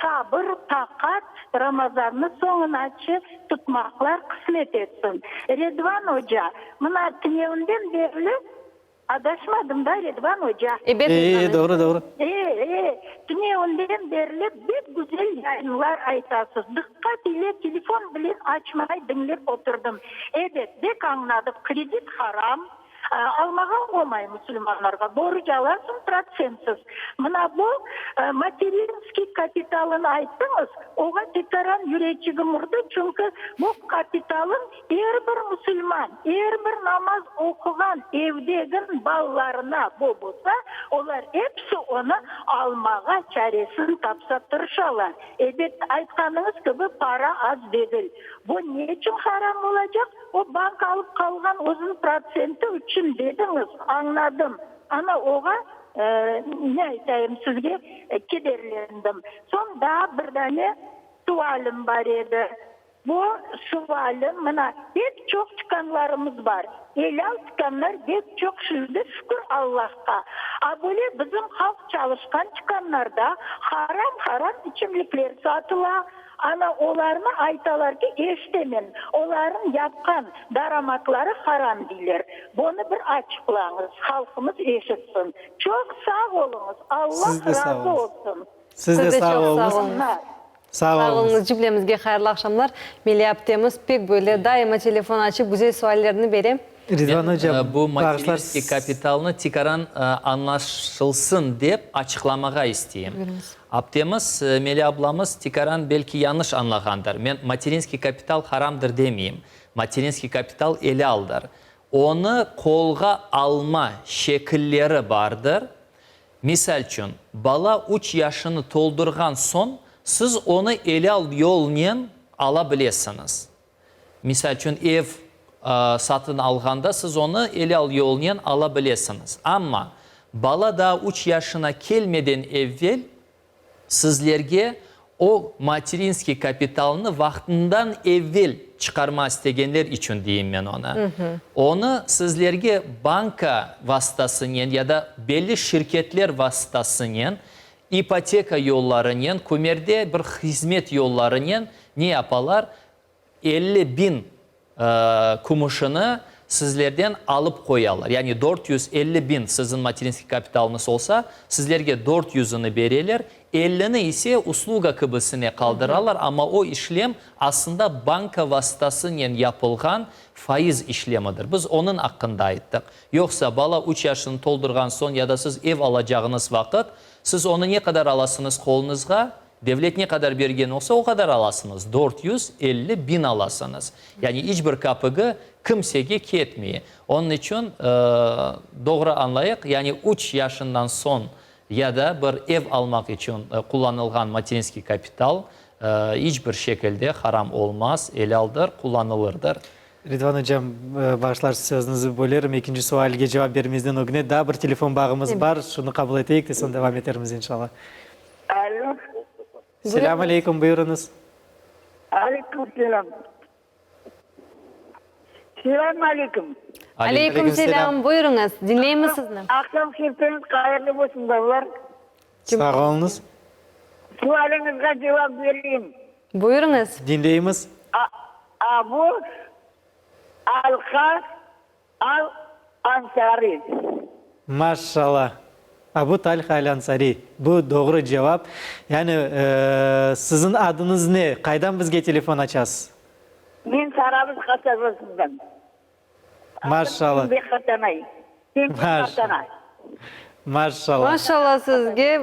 Sabır, taqat, Ramazannı soñunaçı tutmaqlar qısmet etsin. Redvan oca, mına tünevinden berli adaşmadım da, Redvan oca? Ebet, E, e, doğru, doğru. E, e, tünevinden berli bek güzel yayınlar aytasız. Diqqat ile telefon bile açmay diñlep oturdım. Ebet, bek añladıq, kredit haram. Almağa olmay musulmanlarğa, borc alasıñ protsentsiz. Mına bu materinskiy kapitalını ayttıñız, oğa tekaran yüreçigim urdı, çünki bu kapitalın er bir musulman, er bir namaz oquğan evdegin balalarına bu bolsa, olar episi onı almağa çaresini tapsa tırışalar. Ebet, aytqanıñız kibi para az degil. Bu ne içün haram olacaq? O bank alıp qalğan özüniñ protsenti içün dediñiz, añladım. Ana oğa, ne aytayım sizge, kederlendim. Soñ daa bir dane sualim bar edi. Bu sualim, mına, pek çoq tükânlarımız bar. Elâl tükânlar pek çoq şimdi, şükür Allahqa. A böyle bizim halq çalışqan tükânlarda haram-haram içimlikler satıla. Ana olarnı aytalar ki, eşitemen, olarnıñ yapqan daramatları haram deyler. Bonı bir açıqlañız, halqımız eşitsin. Çoq sağ oluñız, Alla Siz de sağ razı oluñız. olsun. Siz de Siz de sağ çoq sağ oluñız. oluñız. Sağ Sağ oluñız. oluñız, cümlemizge hayırlı aqşamlar. Meliya aptemiz pek böyle daima telefon açıp güzel suallerni bere. Ridvan Men oca, bu bağışlar. materinskiy kapitalnı tikaran añlaşılsın dep açıqlamağa isteyim. Buyurıñız. Aptemiz, Meli ablamız tikaran belki yañlış añlağandır. Men materinskiy kapital haramdır demeyim. Materinskiy kapital elâldır. Onı qolğa alma şekilleri bardır. Misalçün, bala üç yaşını toldurğan soñ, siz onı elâl yolnen ala bilesiñiz. Misalçün, ev satın alğanda siz onı elâl yolnen ala bilesiñiz. Amma bala daa üç yaşına kelmeden evvel sizlerge o materinskiy kapitalnı vaqtından evvel çıqarma istegenler içün deyim men onı. Onı sizlerge banka vastasınen ya da belli şirketler vastasınen İpoteka yollarınen, kömerde bir hizmet yollarınen ne yapalar? 50 biñ kümüşini sizlerden alıp qoyalar. Yani 450 biñ siziñ materinskiy kapitalıñız olsa, sizlerge dört yüzüni bereler, ellini ise usluga kibisine qaldıralar, amma o işlem aslında banka vastasınen yapılğan faiz işlemidir. Biz onıñ aqqında ayttıq. Yoqsa, bala üç yaşını toldurğan soñ ya da siz ev alacağıñız vaqıt, siz onı ne qadar alasıñız qoluñızğa, devlet ne qadar bergen olsa, o qadar alasıñız, 450 biñ alasıñız. Yani iç bir kapigi kimsege ketmey. Onıñ içün, doğru añlayıq, yani üç yaşından soñ ya da bir ev almaq içün qullanılğan materinskiy kapital iç bir şekilde haram olmaz, elâldır, qullanılırdır. Ridvan ocam, bağışlarsız sözüñizi bölerim, ekinci sualge cevap bermezden ögüne daa bir telefon bağımız bar, şunı qabul eteyik de soñ devam etermiz inşallah. Alo. Selâm aleyküm, buyurıñız. Aleyküm selâm. Selâm aleyküm. Aleyküm selâm, buyurıñız, diñleymiz sizni. Aqşam şerifleriñiz hayırlı olsun, balalar. Sağ oluñız. Sualiñizge cevap bereyim. Buyurıñız. Diñleymiz. Abu Alha Al Ansari. Maşşala! Abu Talha Al Ansari. Bu doğru cevap. Yani, siziñ adıñız ne? Qaydan bizge telefon açasız? Men Sarabuz qasabasından. Maşşala! Adım Pembe Qatanay. Pembe Qatanay. Maşşala! Maşşala sizge.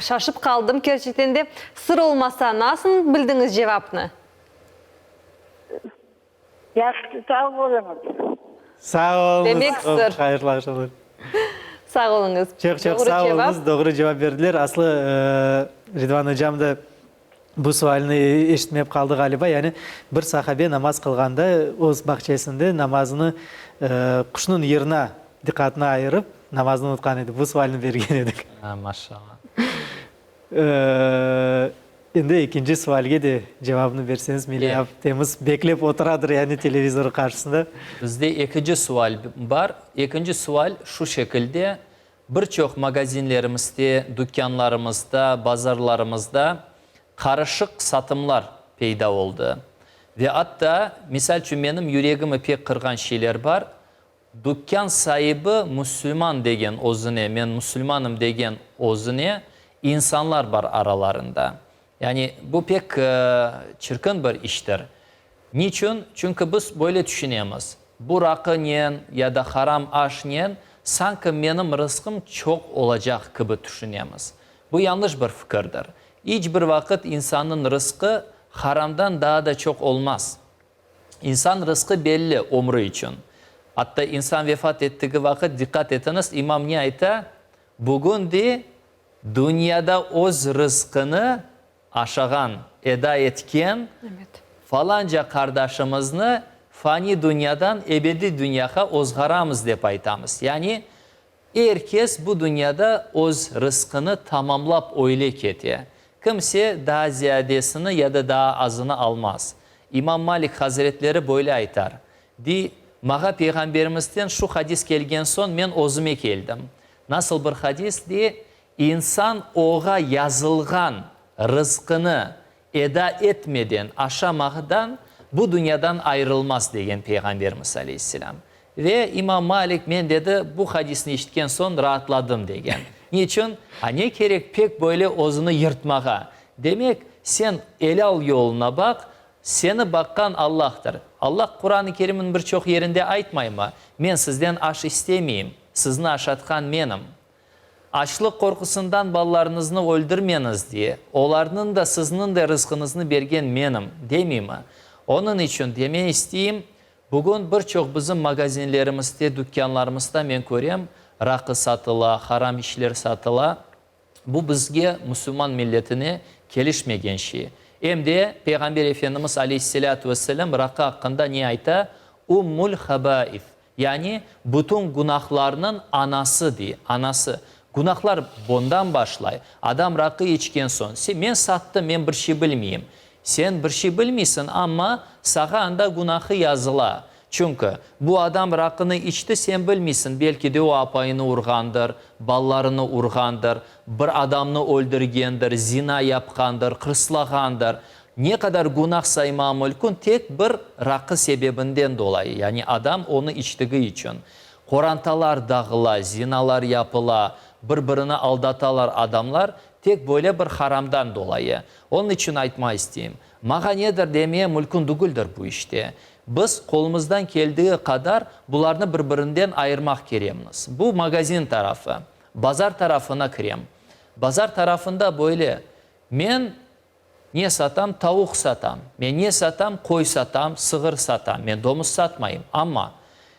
Şaşıp qaldım kerçekten de. Sır olmasa, nasıl bildiñiz cevapnı? Yahşı, sağ oluñız. Sağ oluñız. Demek sır. Hayırlı aqşamlar. Sağ oluñız. Çoq çoq sağ oluñız, doğru cevap berdiler. Aslı. Ridvan ocam da bu sualni eşitmep qaldı ğaliba. Yani bir sahabe namaz qılğanda öz bağçasında namazını quşnıñ yırına diqqatını ayırıp namazını unutqan edi. Bu sualni bergen edik. Maşallah. Endi ekinci sualge de cevabını berseñiz, Melih aptemiz beklep oturadır, yani televizor qarşısında. Bizde ekinci sual bar. Ekinci sual şu şekilde, bir çoq magazinlerimizde, dükkanlarımızda, bazarlarımızda qarışıq satımlar peyda oldı. Ve atta, misal içün, menim yüregimi pek qırğan şeyler bar, Dükkân saibi musulman degen özüne, men musulmanım degen özüne insanlar bar aralarında. Yani bu pek çirkin bir iştir. Niçün? Çünki biz böyle tüşünemiz, bu raqınen ya da haram aşnen sanki menim rızqım çoq olacaq kibi tüşünemiz. Bu yanlış bir fikirdir. İç bir vaqıt insannıñ rızqı haramdan daa da çoq olmaz. İnsan rızqı belli, ömrü içün. Atta insan vefat ettigi vaqıt, diqqat etiñiz, imam ne ayta? Bugün de dünyada öz rızqını aşağan, eda etken falanca qardaşımıznı fani dünyadan ebediy dünyağa ozğaramız dep aytamız. Yani, Er kes bu dünyada öz rızqını tamamlap öyle kete. Kimse daa ziyadesini ya da daa azını almaz. İmam Malik hazretleri böyle aytar, dey, Mağa Peyğamberimizden şu hadis kelgen soñ men özüme keldim. Nasıl bir hadis, dey, İnsan oğa yazılğan rızqını eda etmeden, aşamağdan bu dünyadan ayırılmaz, degen Peyğamberimiz aleyhisselâm. Ve İmam Malik, men, dedi, bu hadisni işitken soñ raatladım, degen. Niçün? A ne kerek pek böyle özüni yırtmağa? Demek, sen elâl yoluna baq, seni baqqan Allahtır. Allah Quran-ı Kerimniñ bir çoq yerinde aytmaymı, Men sizden aş istemeyim, sizni aşatqan menim. Açlıq qorqusından balalarıñıznı öldürmeñiz diye, olarnıñ da, sizniñ de rızqıñıznı bergen menim, demeymi? Onıñ içün deme isteyim, bugün bir çoq bizim magazinlerimizde, dükkânlarımızda men körem, raqı satıla, haram işler satıla. Bu bizge, musulman milletine, kelişmegen şey. Em de Peyğamber Efendimiz aleyhisselâtu vesselâm raqı aqqında ne ayta? Ummul habâif, Yani, bütün günahlarnıñ anası, dey, anası. Günahlar bundan başlay. Adam raqı içken soñ, se, men sattım, men bir şey bilmeyim. Sen bir şey bilmeysiñ, amma sağa anda günahı yazıla. Çünki, bu adam raqını içti, sen bilmeysiñ, belki de o apayını urğandır, balalarını urğandır, bir adamnı öldürgendir, zina yapqandır, qırslağandır. Ne qadar günah sayma mülkün tek bir raqı sebebinden dolayı, yani adam onı içtigi içün. Qorantalar dağıla, zinalar yapıla, bir-birini aldatalar adamlar tek böyle bir haramdan dolayı. Onıñ içün aytma isteyim, mağa nedir demeye mülkün dügüldir bu işte. Biz qolumızdan keldigi qadar bularnı bir-birinden ayırmaq keremmiz. Bu magazin tarafı. Bazar tarafına kirem. Bazar tarafında böyle, men Ne satam? Tavuq satam. Men ne satam? Qoy satam, sığır satam. Men domuz satmayım. Amma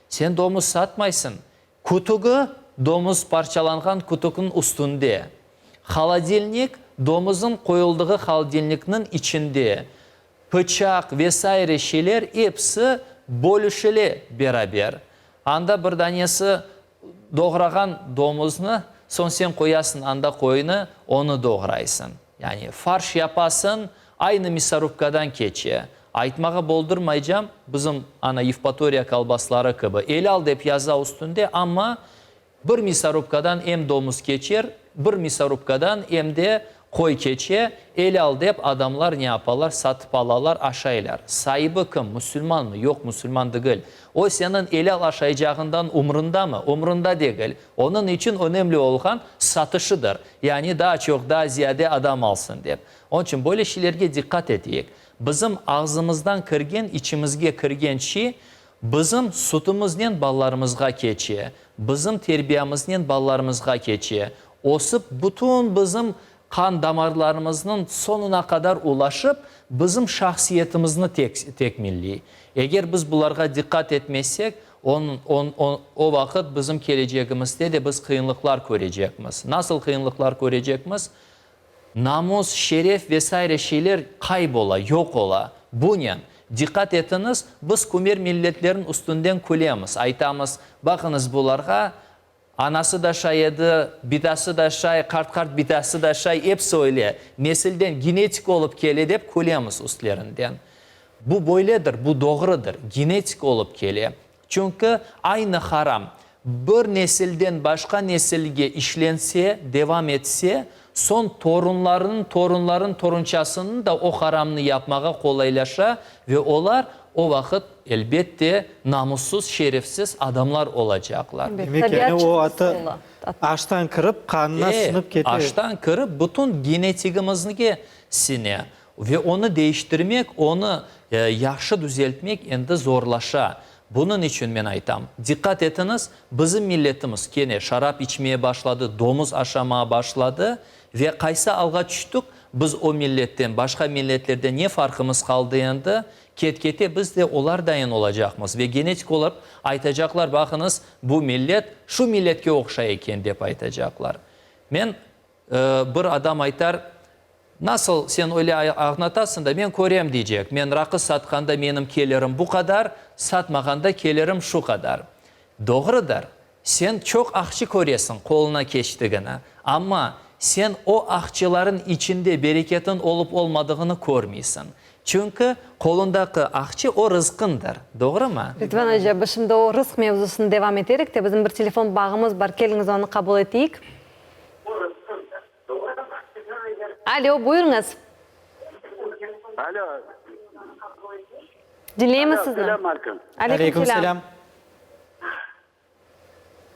sen domuz satmaysıñ. Kütügi domuz parçalanğan kütükniñ üstünde. Holodilnik domuzıñ qoyuldığı holodilnikniñ içinde. Pıçaq ve saire şeyler episi bölüşile beraber. Anda bir danesi Doğrağan domuznı, soñ sen qoyasıñ anda qoyunı, onı doğraysıñ. Yani farş yapasıñ, aynı misorubkadan keçe. Aytmağa boldurmaycam, bizim ana Yevpatoriya kolbasları kibi. Elâl dep yaza üstünde, amma bir misorubkadan em domuz keçer, bir misorubkadan em de Qoy keçe, elâl dep adamlar ne yapalar, satıp alalar, aşaylar. Saibi kim, musulmanmı? Yoq, musulman degil. O seniñ elâl aşaycağından umrundamı? Umrunda degil. Onıñ içün önemli olğan satışıdır. Yani daa çoq, daa ziyade adam alsın dep. Onıñ içün böyle şeylerge diqqat eteyik. Bizim ağzımızdan kirgen, içimizge kirgen şey bizim sütümiznen balalarımızğa keçe, bizim terbiyamıznen balalarımızğa keçe. Ösip, bütün bizim qan damarlarımıznıñ soñuna qadar ulaşıp, bizim şahsiyetimizni tekmilley. Eger biz bularğa diqqat etmesek, o vaqıt bizim kelecegimizde de biz qıyınlıqlar körecekmiz. Nasıl qıyınlıqlar körecekmiz? Namus, şeref ve saire şeyler qaybola, yoq ola. Bunen, diqqat etiñiz, biz kümer milletlerniñ üstünden külemiz, aytamız, baqıñız bularğa, anası da şay edi, bitası da şay, qart-qart bitası da şay, episi öyle, nesilden, genetik olıp kele dep külemiz üstlerinden. Bu böyledir, bu doğrudır, genetik olıp kele. Çünki aynı haram bir nesilden başqa nesilge işlense, devam etse, soñ torunlarınıñ torunlarınıñ torunçasınıñ da o haramnı yapmağa qolaylaşa ve olar o vaqıt, elbette, namussız, şerefsiz adamlar olacaqlar. Demek, yani o atı aştan kirip, qanına siñip kete. E, aştan kirip, bütün genetigimizge siñe. Ve onı değiştirmek, onı yahşı düzeltmek endi zorlaşa. Bunıñ içün men aytam, diqqat etiñiz, bizim milletimiz kene şarap içmeye başladı, domuz aşamağa başladı ve qaysı alğa tüştük, biz o milletten, başqa milletlerden ne farqımız qaldı endi? Ket-kete biz de olardayın olacaqmız ve genetik olaraq aytacaqlar, baqıñız, bu millet şu milletke oqşay eken, dep aytacaqlar. Men Bir adam aytar, Nasıl sen öyle añlatasıñ da, men körem, deycek. Men raqı satqanda menim kelirim bu qadar, satmağanda kelirim şu qadar. Doğrudır, sen çoq aqçı köresiñ qoluna keçtigini, amma sen o aqçıların içinde bereketin olıp-olmadığını körmeysiñ. Çünki qolundaki aqçı o rızqındır, doğrumı? Ridvan oca, biz şimdi o rızq mevzusını devam eterik de, bizim bir telefon bağımız bar, keliñiz onı qabul eteyik. Alo, buyurıñız. Alo. Diñleymiz sizni. Selâm aleyküm. Aleyküm selâm.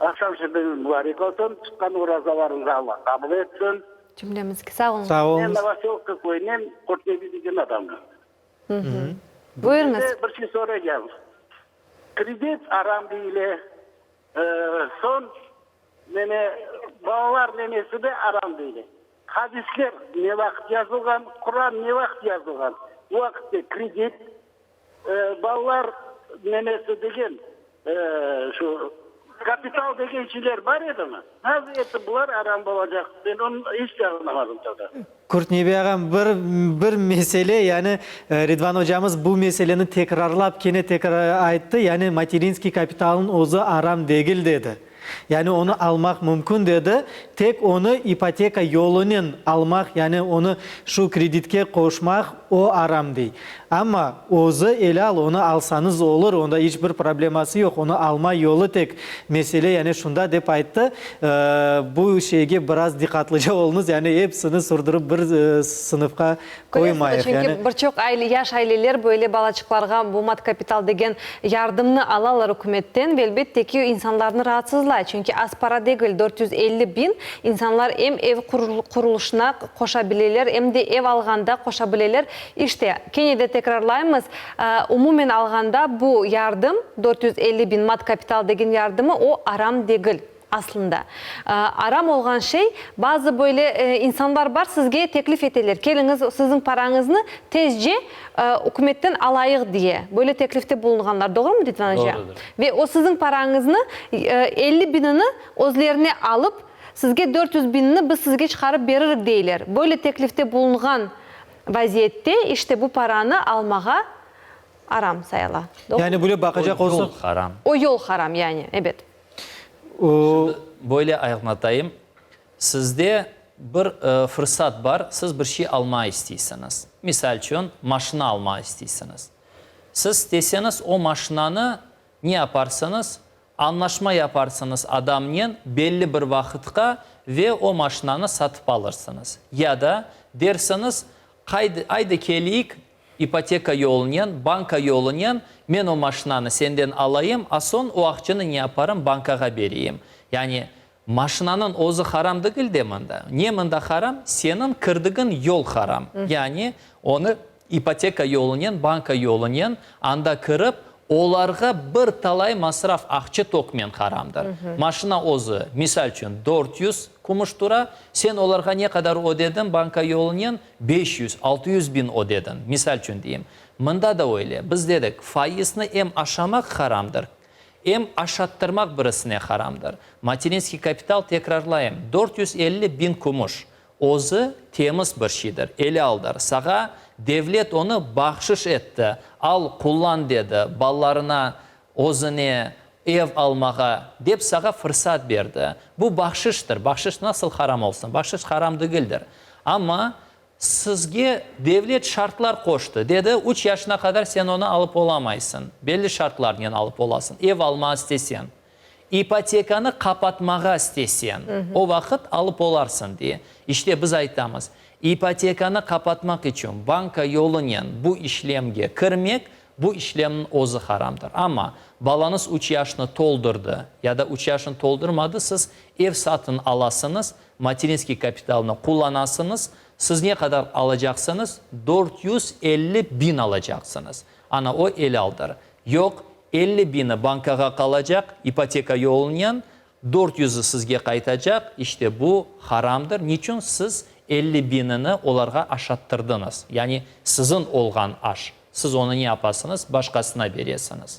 Aqşam şerifiniz mubarek olsun. Tutqan orazalarıñızı Alla qabul etsin. Cümlemizge sağ oluñız. Sağ oluñız. Men Novosölovka köyünden Qurtnebi degen adamım. Buyurıñız. Sizden bir şey soraycağım. Kredit aram deyile. Soñ Mene, balalar nemesi de aram deyler. Hadisler ne vaqıt yazılğan, Quran ne vaqıt yazılğan? Bu vaqıtte kredit, balalar nemesi degen, şu kapital degen şeyler bar edimi? Nasıl etip bular aram bolacaq? Men onı iç de añlamadım toda. Qurtnebi ağam, bir, bir mesele, yani Ridvan ocamız bu meseleni tekrarlap kene tekrar ayttı, yani materinskiy kapitalnıñ özü aram degil dedi. Yani onı almaq mümkün dedi, tek onı ipoteka yolunen almaq, yani onı şu kreditke qoşmaq, o aram dey. Amma özü elâl, onı alsañız olur, onda iç bir probleması yoq, onı alma yolu tek mesele, yani şunda dep ayttı. Bu şeyge biraz diqqatlıca oluñız, yani episini surdurıp bir sınıfqa qoymayıq. Köresiñiz, çünki bir çoq aile, yaş aileler böyle balaçıqlarğa bu matkapital degen yardımnı alalar ükümetten ve elbette ki, insanlarnı raatsızlay, çünki az para degil, 450 biñ, insanlar em ev qurulışına qoşabileler, em de ev alğanda qoşabileler. İşte, kene de tekrarlaymız, umumen alğanda bu yardım, 450 biñ matkapital degen yardımı, o aram degil. Aslında, aram olğan şey, bazı böyle insanlar bar, sizge teklif eteler, keliñiz, siziñ parañıznı tezce ükümetten alayıq diye, böyle teklifte bulunğanlar, doğrumı, Ridvan oca? Doğrudır. Ve o siziñ parañıznı, 50 biñini özlerine alıp, sizge 400 biñini biz sizge çıqarıp beririk deyler. Böyle teklifte bulunğan vaziyette, işte bu paranı almağa aram sayıla. Doğrumı? Yani böyle baqacaq O olsaq. yol haram. O yol haram, yani, ebet. Şimdi böyle añlatayım, sizde bir fırsat bar, siz bir şey almağa isteysiñiz. Misal içün, maşina almağa isteysiñiz. Siz isteseñiz, o maşinanı ne yaparsıñız? Añlaşma yaparsıñız adamnen belli bir vaqıtqa ve o maşinanı satıp alırsıñız. Ya da dersiñiz, Aydı keleyik, İpoteka yolunen, banka yolunen men o maşinanı senden alayım, a soñ o aqçanı ne yaparım, bankağa bereyim. Yani, maşinanıñ özü haram degil de mında. Ne mında haram? Seniñ kirdigiñ yol haram. Yani, onı ipoteka yolunen, banka yolunen anda kirip, olarğa bir talay masraf, aqça tökmen haramdır. Maşina özü, misal içün, 400 kümüş tura, sen olarğa ne qadar ödediñ banka yolunen? 500, 600 biñ ödediñ, misal içün deyim. Mında da öyle. Biz dedik, faizni em aşamaq haramdır, em aşattırmaq birisine haramdır. Materinskiy kapital, tekrarlayım, 450 biñ kümüş. özü temiz bir şeydir, elâldır. Sağa devlet onı bahşış etti, al, qullan dedi, balalarına, özüne ev almağa dep sağa fırsat berdi. Bu bahşıştır. Bahşış nasıl haram olsun? Bahşış haram degildir. Amma Sizge devlet şartlar qoştı, dedi, üç yaşına qadar sen onı alıp olamaysıñ, belli şartlarnen alıp olasıñ, ev almağa isteseñ, ipotekanı qapatmağa isteseñ, o vaqıt alıp olarsıñ, diye. İşte, biz aytamız, ipotekanı qapatmaq içün banka yolunen bu işlemge kirmek, bu işlemniñ özü haramdır. Amma balañız üç yaşnı toldurdı ya da üç yaşını toldurmadı, siz ev satın alasıñız, Materinskiy kapitalnı qullanasıñız, siz ne qadar alacaqsıñız? 450 biñ alacaqsıñız. Ana o elâldır. Yoq, 50 biñi bankağa qalacaq, ipoteka yolunen, dört yüzü sizge qaytacaq, işte bu haramdır. Niçün siz 50 biñini olarğa aşattırdıñız? Yani siziñ olğan aş. Siz onı ne yapasıñız? Başqasına beresiñiz.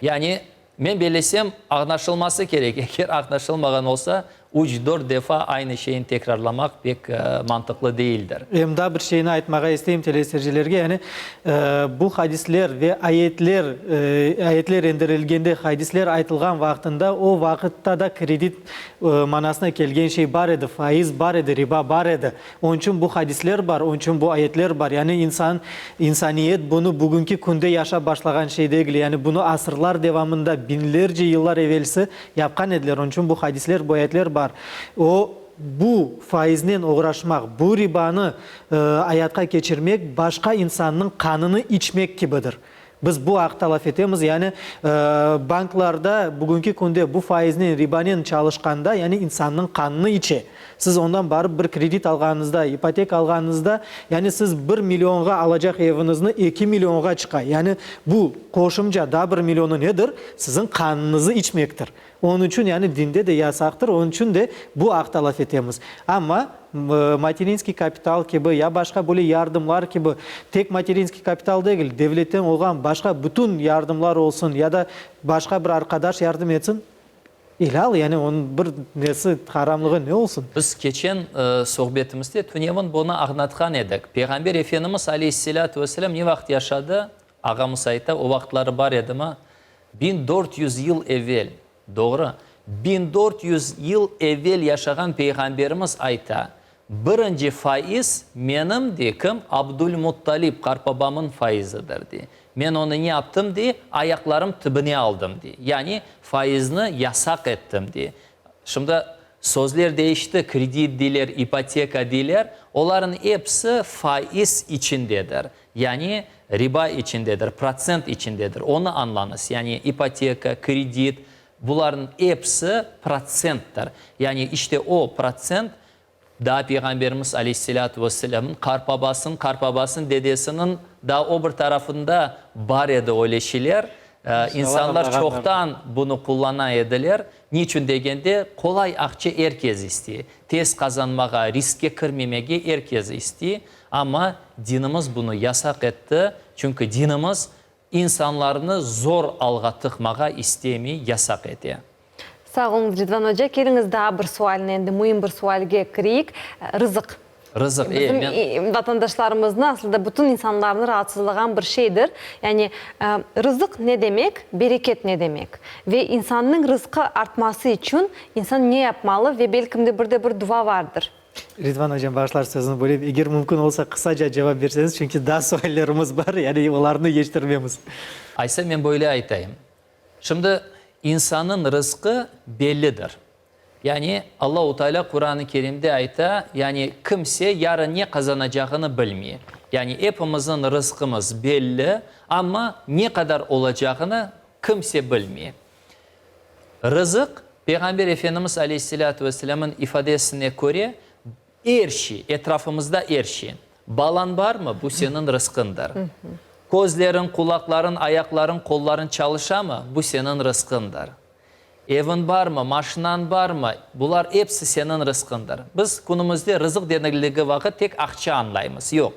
Yani Men bellesem, añlaşılması kerek. Eger añlaşılmağan olsa, üç, dört defa aynı şeyni tekrarlamaq pek mantıqlı değildir. Em daa bir şeyni aytmağa isteyim teleseyircilerge, yani bu hadisler ve ayetler, ayetler endirilgende, hadisler aytılğan vaqtında, o vaqıtta da kredit manasına kelgen şey bar edi, faiz bar edi, riba bar edi. Onıñ içün bu hadisler bar, onıñ içün bu ayetler bar. Yani insan, insaniyet bunı bugünki künde yaşap başlağan şey degil. Yani bunı asırlar devamında, biñlerce yıllar evelsi yapqan ediler. Onıñ içün bu hadisler, bu ayetler bar. O, bu faiznen oğraşmaq, bu ribanı ayatqa keçirmek başqa insannıñ qanını içmek kibidir. Biz bu aqta laf etemiz, yani banklarda bugünki künde bu faiznen, ribanen çalışqanda, yani insannıñ qanını içe. Siz ondan barıp bir kredit alğanıñızda, ipoteka alğanıñızda, yani siz bir millionğa alacaq eviñizni eki millionğa çıqa. Yani bu qoşumca daa bir millionı nedir? Siziñ qanıñızı içmektir. Onıñ içün yani dinde de yasaqtır, onıñ içün de bu aqta laf etemiz. Amma materinskiy kapital kibi ya başqa böyle yardımlar kibi, tek materinskiy kapital degil, devletten olğan başqa bütün yardımlar olsun ya da başqa bir arqadaş yardım etsin, elâl, yani onıñ bir nesi, haramlığı ne olsun? Biz keçen sohbetimizde tünevin bunı añlatqan edik. Peyğamber Efendimiz aleyhisselâtu vesselâm ne vaqıt yaşadı? Ağamız ayta, o vaqıtları bar edimi? 1400 yıl evel, doğru, 1400 yıl evel yaşağan Peyğamberimiz ayta, Birinci faiz menim, dey, kim? Abdulmuttalib, qartbabamın faizidir, dey. Men onı ne yaptım, dey, ayaqlarım tibine aldım, dey. Yani faizni yasaq ettim, dey. Şimdi sözler değişti, kredit deyler, ipoteka deyler, olarnıñ episi faiz içindedir. Yani riba içindedir, protsent içindedir. Onı añlañız. Yani ipoteka, kredit, bularnıñ episi protsenttir. Yani işte o protsent daa Peyğamberimiz aleyhisselâtu vesselâmnıñ qartbabasınıñ qartbabasınıñ dedesiniñ daa o bir tarafında bar edi öyle şeyler. İnsanlar çoqtan bunı qullana ediler. Niçün degende, qolay aqça er kes istey. Tez qazanmağa, riskke kirmemege er kes istey. Amma dinimiz bunı yasaq etti, çünki dinimiz insanlarnı zor alğa tıqmağa istemey, yasaq ete. Sağ oluñız, Ridvan oca. Keliñiz, daa bir sualni, endi müim bir sualge kireyik. Rızıq. Rızıq, e, men. Bizim vatandaşlarımıznı, aslında bütün insanlarnı raatsızlağan bir şeydir. Yani, rızıq ne demek, bereket ne demek? Ve insannıñ rızqı artması içün insan ne yapmalı ve belkim de bir de bir dua vardır? Ridvan ocam, bağışlar sözüni böleyim, eger mümkün olsa qısaca cevap berseñiz, çünki daa suallerimiz bar, yani olarnı yeştirmemiz. Aysa men böyle aytayım. Şimdi insannıñ rızqı bellidir. Yani Allahu Teala Quran-ı Kerimde ayta, yani kimse yarın ne qazanacağını bilmey. Yani epimizniñ rızqımız belli, amma ne qadar olacağını kimse bilmey. Rızıq, Peyğamber Efendimiz aleyhisselâtu vesselâmnıñ ifadesine köre, er şey, etrafımızda er şey. Balañ barmı, bu seniñ rızqındır. Közleriñ, qulaqlarıñ, ayaqlarıñ, qollarıñ çalışamı, bu seniñ rızqındır. Eviñ barmı, maşinañ barmı, bular episi seniñ rızqındır. Biz künümizde rızıq denildigi vaqıt tek aqça añlaymız. Yoq.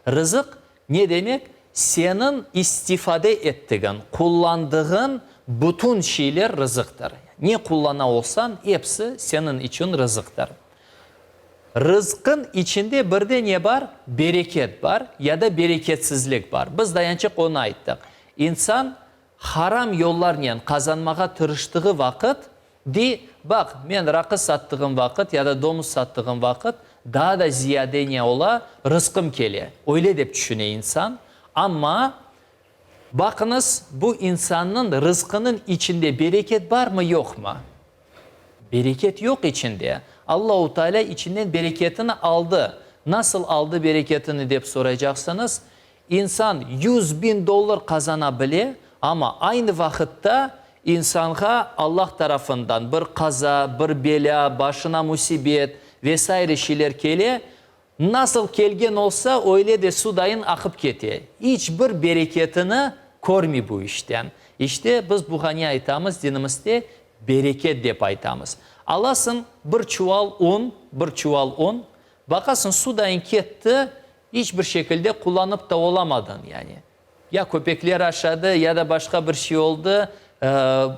Rızıq Ne demek? Seniñ istifade ettigiñ, qullandığıñ bütün şeyler rızıqtır. Ne qullana olsañ, episi seniñ içün rızıqtır. Rızqın içinde bir de ne bar? Bereket bar ya da bereketsizlik bar. Biz dayançıq onı ayttıq. İnsan haram yollarnen qazanmağa tırıştığı vaqıt, dey, baq, men raqı sattığım vaqıt ya da domuz sattığım vaqıt daa da ziyade ne ola, rızqım kele. Öyle dep tüşüne insan. Amma, baqıñız, bu insannıñ rızqınıñ içinde bereket barmı, yoqmı? Bereket yoq içinde. Allahu Teala içinden bereketini aldı. Nasıl aldı bereketini dep soraycaqsıñız, insan 100.000 dollar qazana bile, amma aynı vaqıtta insanğa Allah tarafından bir qaza, bir belâ, başına musibet ve saire şeyler kele, Nasıl kelgen olsa, öyle de sudayın aqıp kete. İç bir bereketini körmey bu işten. İşte, biz buğa ne aytamız dinimizde? Bereket dep aytamız. Alasıñ bir çuval un, bir çuval un, baqasıñ sudayın ketti, iç bir şekilde qullanıp ta olamadıñ yani. Ya köpekler aşadı, ya da başqa bir şey oldı,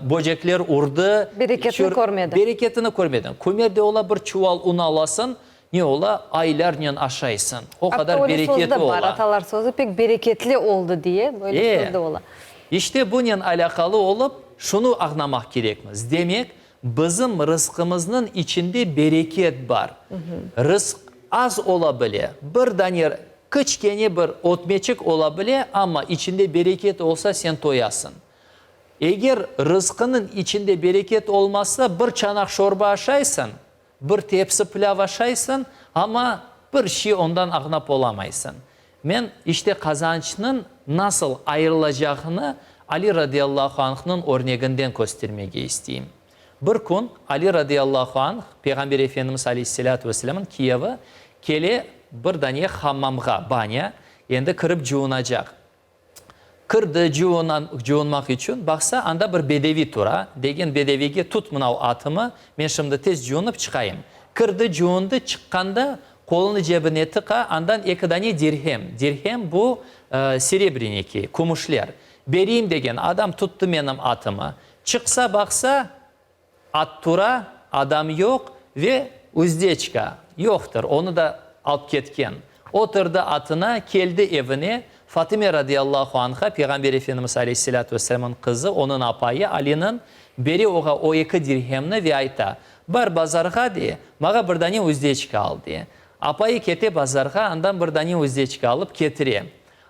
böcekler urdı. Bereketini körmediñ. Bereketini körmediñ. Kömerde ola bir çuval un alasıñ, ne ola, aylarnen aşaysıñ. O qadar bereketi ola. Atta öyle söz de bar, atalar sözü, pek bereketli oldı diye, böyle söz de ola. İşte bunen alâqalı olıp, şunı añlamaq kerekmiz, demek, bizim rızqımıznıñ içinde bereket bar. Rızq az ola bile, bir dane Kiçkene bir ötmeçik ola bile, amma içinde bereket olsa, sen toyasıñ. Eger rızqınıñ içinde bereket olmasa, bir çanaq şorba aşaysıñ, bir tepsi pilâv aşaysıñ, amma bir şey ondan ağnap olamaysıñ. Men, işte, qazançnıñ nasıl ayırılacağını Ali radıyallahu anhnıñ örneginden köstermege isteyim. Bir kün Ali radıyallahu anh, Peyğamber Efendimiz aleyhisselâtu vesselâmnıñ kiyevi, kele bir dane hammamğa, banâ, endi kirip cuvunacaq. Kirdi cuvunmaq içün, baqsa, anda bir bedevi tura. Degen bedevige, Tut mınav atımı, men şimdi tez cuvunıp çıqayım. Kirdi, cuvundı, çıqqanda, qolunı cebine tıqa, andan eki dane dirhem, dirhem bu serebreniki, kümüşler, bereyim degen, adam tuttı menim atımı. Çıqsa baqsa, at tura, adam yoq ve uzdeçka yoqtır, onı da alıp ketken. Oturdı atına, keldi evine, Fatıme radıyallahu anha, Peyğamber Efendimiz aleyhisselâtu vesselâmnıñ qızı, onıñ apayı, Aliniñ, bere oğa o eki dirhemni ve ayta, Bar bazarğa de, mağa bir dane uzdeçka al, de. Apayı kete bazarğa, andan bir dane uzdeçka alıp ketire.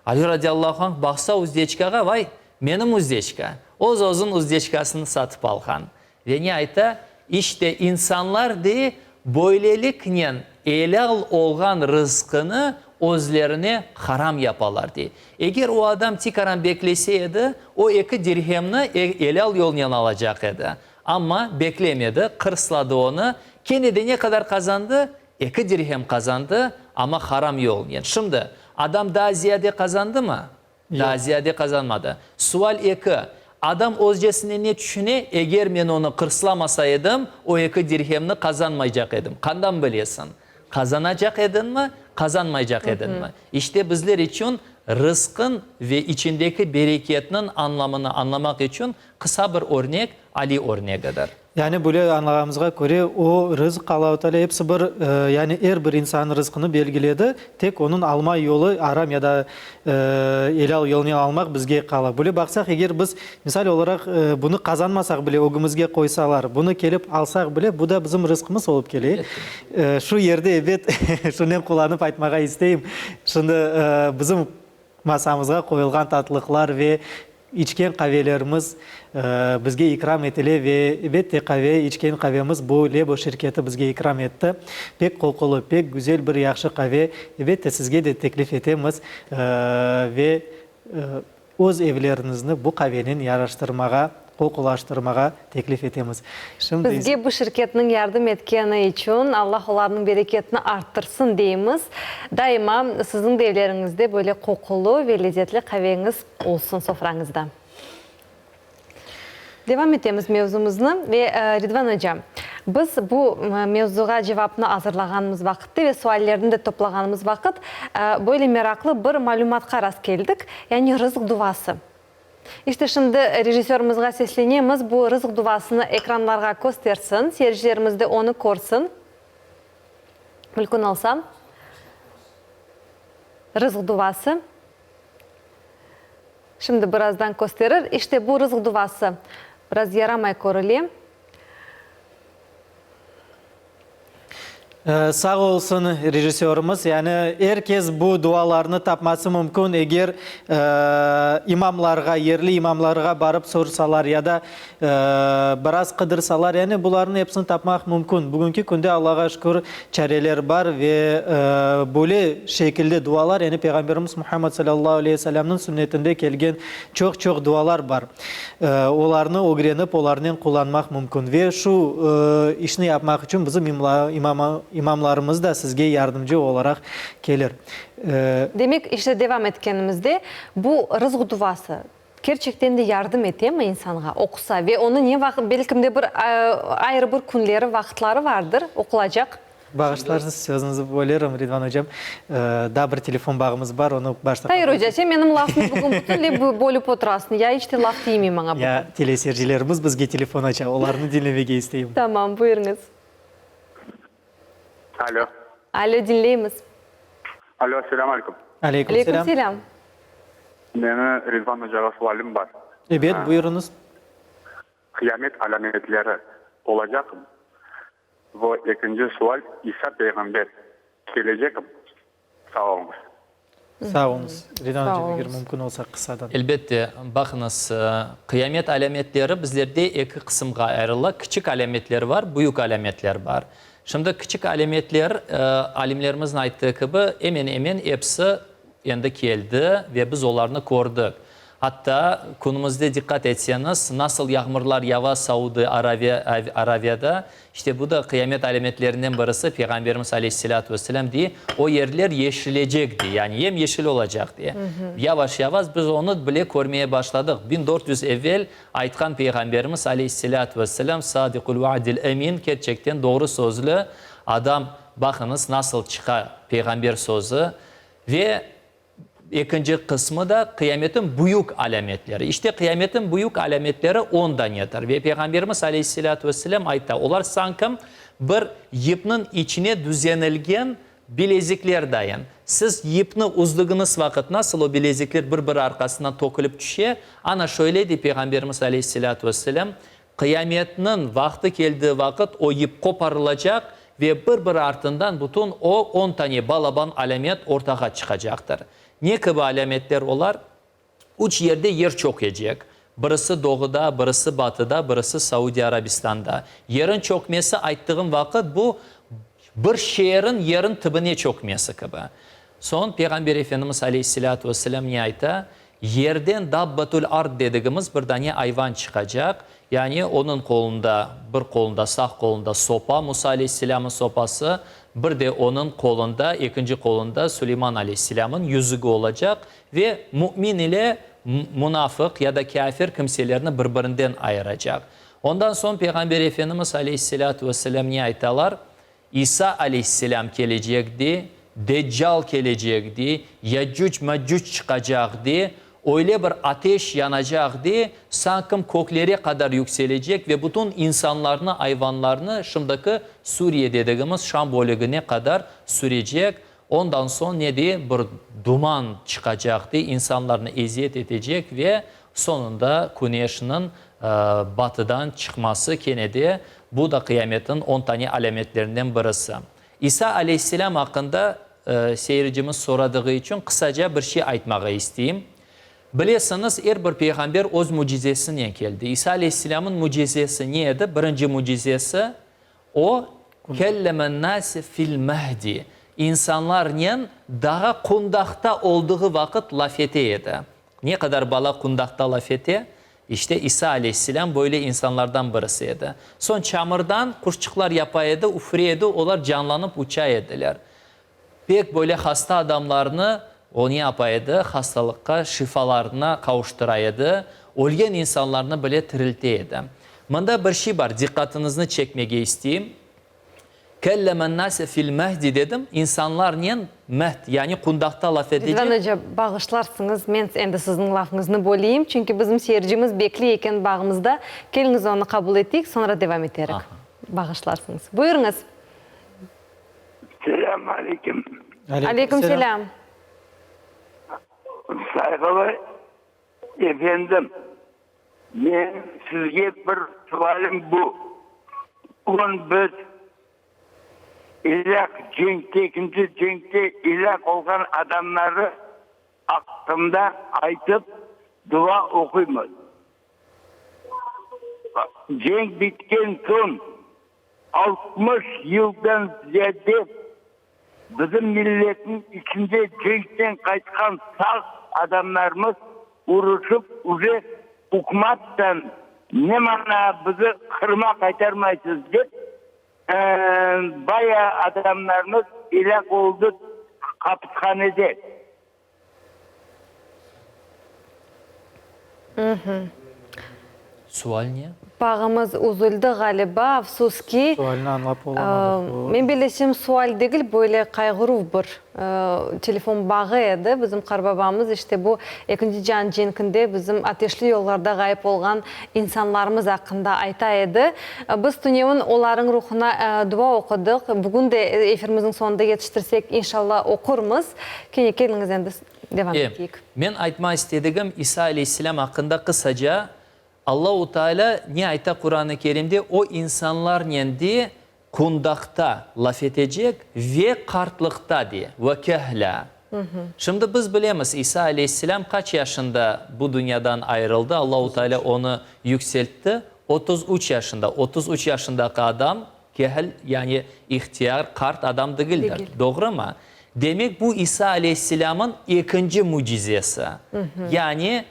Ali radıyallahu anh baqsa uzdeçkağa, vay, Menim uzdeçka. Oz-özün uzdeçkasını satıp alğan. Ve ne ayta? İşte, insanlar de böyleliknen elâl olğan rızqını özlerine haram yapalar, dey. Eger o adam tikaran beklese edi, o eki dirhemni elâl yolnen alacaq edi. Amma beklemedi, qırsladı onı. Kene de ne qadar qazandı? Eki dirhem qazandı, amma haram yolnen. Şimdi, adam daa ziyade qazandımı? Daa ziyade qazanmadı. Sual eki, Adam özcesine ne tüşüne, eger men onı qırslamasa edim, o eki dirhemni qazanmaycaq edim. Qandan bilesiñ? Qazanacaq ediñmi, qazanmaycaq ediñmi? İşte bizler içün rızqın ve içindeki bereketniñ añlamını añlamaq içün qısa bir örnek, Ali örnegidir. Yani böyle añlağanımızğa köre, o rızq Allahu Teala episi bir, yani er bir insannıñ rızqını belgiledi, tek onıñ alma yolu aram ya da elâl yolnen almaq bizge qala. Böyle baqsaq, eger biz, misal olaraq, bunı qazanmasaq bile, ögümizge qoysalar, bunı kelip alsaq bile, bu da bizim rızqımız olıp kele. Şu yerde, ebet, şunen qullanıp aytmağa isteyim, şimdi bizim masamızğa qoyulğan tatlıqlar ve İçken qavelerimiz bizge ikram etile ve elbette qave, içken qavemiz bu Lebo şirketi bizge ikram etti. Pek qoqulı, pek güzel bir yahşı qave. Elbette sizge de teklif etemiz ve öz evleriñizni bu qavenen yaraştırmağa, qoqulaştırmağa teklif etemiz. Şimdi. Bizge bu şirketniñ yardım etkeni içün Allah olarnıñ bereketini arttırsın deymiz. Daima siziñ de evleriñizde böyle qoqulı ve lezetli qaveñiz olsun sofrañızda. Devam etemiz mevzumıznı ve Ridvan oca, biz bu mevzuğa cevapnı azırlağanımız vaqıtte ve suallerni de toplağanımız vaqıt böyle meraqlı bir malümatqa rastkeldik, yani rızq duvası. İşte şimdi rejissörımızğa seslenemiz, bu rızq duvasını ekranlarğa köstersin, seyircilerimiz de onı körsin. Mülkün olsa, rızq duvası. Şimdi birazdan kösterir. İşte bu rızq duvası biraz yaramay körüle. Sağ olsun rejissörımız. Yani er kes bu dualarnı tapması mümkün, eger imamlarğa, yerli imamlarğa barıp sorsalar ya da biraz qıdırsalar, yani bularnıñ episini tapmaq mümkün. Bugünki künde, Allağa şükür, çareler bar ve böyle şekilde dualar, yani Peyğamberimiz Muhammed salâllahu aleyhi ve selâmniñ sünnetinde kelgen çoq-çoq dualar bar. Olarnı ögrenip, olarnen qullanmaq mümkün. Ve şu işni yapmaq içün bizim imamlarımız da sizge yardımcı olaraq kelir. Demek, işte devam etkenimizde, bu rızq duvası kerçekten de yardım etemi insanğa, oqusa ve onı ne vaqıt, belkim de bir ayrı bir künleri, vaqıtları vardır, oqulacaq? Bağışlarsız, sözüñizi bölerim, Ridvan ocam. Daa bir telefon bağımız bar, onı başta qabul Hayır, oca, sen menim lafımı bugün bütünley bölüp oturasıñ. Ya iç te laf tiymey maña bugün. Ya teleseyircilerimiz bizge telefon aça, olarnı diñlemege isteyim. Tamam, buyurıñız. Alo. Alo, diñleymiz. Alo, selâm aleyküm. Aleyküm selâm. Aleyküm selâm. Meni Ridvan ocağa sualim bar. Ebet, buyurıñız. Qıyamet alâmetleri olacaqmı? Ve ekinci sual, İsa peyğamber kelecekmi? Sağ oluñız. Sağ oluñız. Ridvan oca, eger mümkün olsa, qısadan. Elbette. Baqıñız, qıyamet alâmetleri bizlerde eki qısımğa ayrıla, kiçik alâmetler bar, büyük alâmetler bar. Şimdi kiçik alâmetler, alimlerimizniñ ayttığı kibi, emen-emen episi endi keldi ve biz olarnı kördik. Atta, künümizde diqqat etseñiz, nasıl yağmurlar yava Saudı Araviyada, işte bu da qıyamet alâmetlerinden birisi, Peyğamberimiz aleyhisselâtu vesselâm dey, o yerler yeşilecek dey, yani yem-yeşil olacaq dey. Yavaş-yavaş biz onı bile körmeye başladıq. 1400 evel aytqan Peyğamberimiz aleyhisselâtu vesselâm, Sadiqul vaadil emin, kerçekten doğru sözlü adam, baqıñız, nasıl çıqa Peyğamber sözü ve Ekinci qısmı da, qıyametin büyük alâmetleri. İşte, qıyametin büyük alâmetleri on danedir. Ve Peyğamberimiz aleyhisselâtu vesselâm ayta, olar sanki bir yipniñ içine düzenilgen bilezikler dayın. Siz yipni üzdügiñiz vaqıt nasıl o bilezikler bir-biri arqasından tökülip tüşe, ana şöyle, dey Peyğamberimiz aleyhisselâtu vesselâm, Qıyametniñ vaqtı keldiği vaqıt o yip qoparılacaq ve bir-biri artından bütün o on tane balaban alâmet ortağa çıqacaqtır. Ne kibi alâmetler olar? Üç yerde yer çökecek, birisi doğuda, birisi batıda, birisi Saudiya Arabistanda. Yerin çökmesi ayttığım vaqıt bu, bir şeerin yerin tibine çökmesi kibi. Soñ Peyğamber Efendimiz aleyhisselâtu vesselâm ne ayta? Yerden dabbatül ard dedigimiz bir dane ayvan çıqacaq, yani onıñ qolunda, bir qolunda, sağ qolunda sopa, Musa aleyhisselâmın sopası, bir de onıñ qolunda, ekinci qolunda Suleyman aleyhisselâmın yüzügi olacaq ve mümin ile munafıq ya da kâfir kimselerni bir-birinden ayıracaq. Ondan soñ Peyğamber Efendimiz aleyhisselâtu vesselâm ne aytalar? İsa aleyhisselâm kelecek de, Deccal kelecek de, Yacüc-Macüc çıqacaq de, öyle bir ateş yanacaq de, sankim köklere qadar yükselecek ve bütün insanlarnı, ayvanlarnı şimdiki Suriye dedigimiz Şam bölügine qadar sürecek, ondan soñ ne de, bir duman çıqacaq de, insanlarnı eziyet etecek ve soñunda küneşniñ batıdan çıqması kene de, bu da qıyametniñ on tane alâmetlerinden birisi. İsa aleyhisselâm aqqında seyircimiz soradığı içün qısaca bir şey aytmağa isteyim. Bilesiñiz, er bir peyğamber öz mücizesinen keldi. İsa aleyhisselâmnıñ mücizesi ne edi? Birinci mücizesi, o, kellemen-nase fil-mehdi, insanlarnen daa qundaqta olduğı vaqıt laf ete edi. Ne qadar bala qundaqta laf ete, işte İsa aleyhisselâm böyle insanlardan birisi edi. Soñ çamurdan quşçıqlar yapa edi, üfüre edi, olar canlanıp uça ediler. Pek böyle hasta adamlarnı o ne yapa edi, hastalıqqa şifalarına qavuştıra edi, ölgen insanlarnı bile tirilte edi. Mında bir şey bar, diqqatıñıznı çekmege isteyim. Kellemen-nase fil-mehdi dedim, insanlarnen mehd, yani qundaqta laf edecek. Ridvan oca, bağışlarsıñız, men endi siziñ lafıñıznı böleyim, çünki bizim seyircimiz bekley eken bağımızda. Keliñiz onı qabul eteyik, soñra devam eterik. Bağışlarsıñız. Buyurıñız. Selâm aleyküm. Aleyküm selâm. Sayğılı efendim, menim sizge bir sualim bu. Bugün biz ilâc cenkte, ekinci cenkte ilâc olğan adamları aqqında aytıp dua oquymız. Cenk bitken soñ 60 yıldan ziyade bizim milletniñ içinde cenkten qaytqan sağ adamlarımız uruşıp uje ükümattan ne mana bizi Qırıma qaytarmaysız dep baya adamlarımız elâk oldı qapishanede. Sual ne? Bağımız üzüldi ğaliba, afsus ki. Sualni añlap olamadıq. Men bellesem, sual degil, böyle qayğıruv bir telefon bağı edi. Bizim qarbabamız işte bu Ekinci cian cenkinde bizim ateşli yollarda ğayıp olğan insanlarımız aqqında ayta edi. Biz tünevin olarıñ ruhuna dua oqudıq. Bugün de efirimizniñ soñunda yetiştirsek, inşallah, oqurmız. Kene keliñiz endi devam eteyik. Men aytmaq istedigim İsa aleyhisselâm aqqında qısaca, Allahu Teala ne ayta Quran-ı Kerimde, o insanlarnen de qundaqta laf etecek ve qartlıqta de, ve kehlâ. Şimdi biz bilemiz, İsa aleyhisselâm qaç yaşında bu dünyadan ayrıldı, Allahu Teala onı yükseltti, 33 yaşında. 33 yaşındaki adam Kehl, yani ihtiyar, qart adam degildir. Doğrumı? Demek, bu İsa aleyhisselâmın ekinci mücizesi. Yani,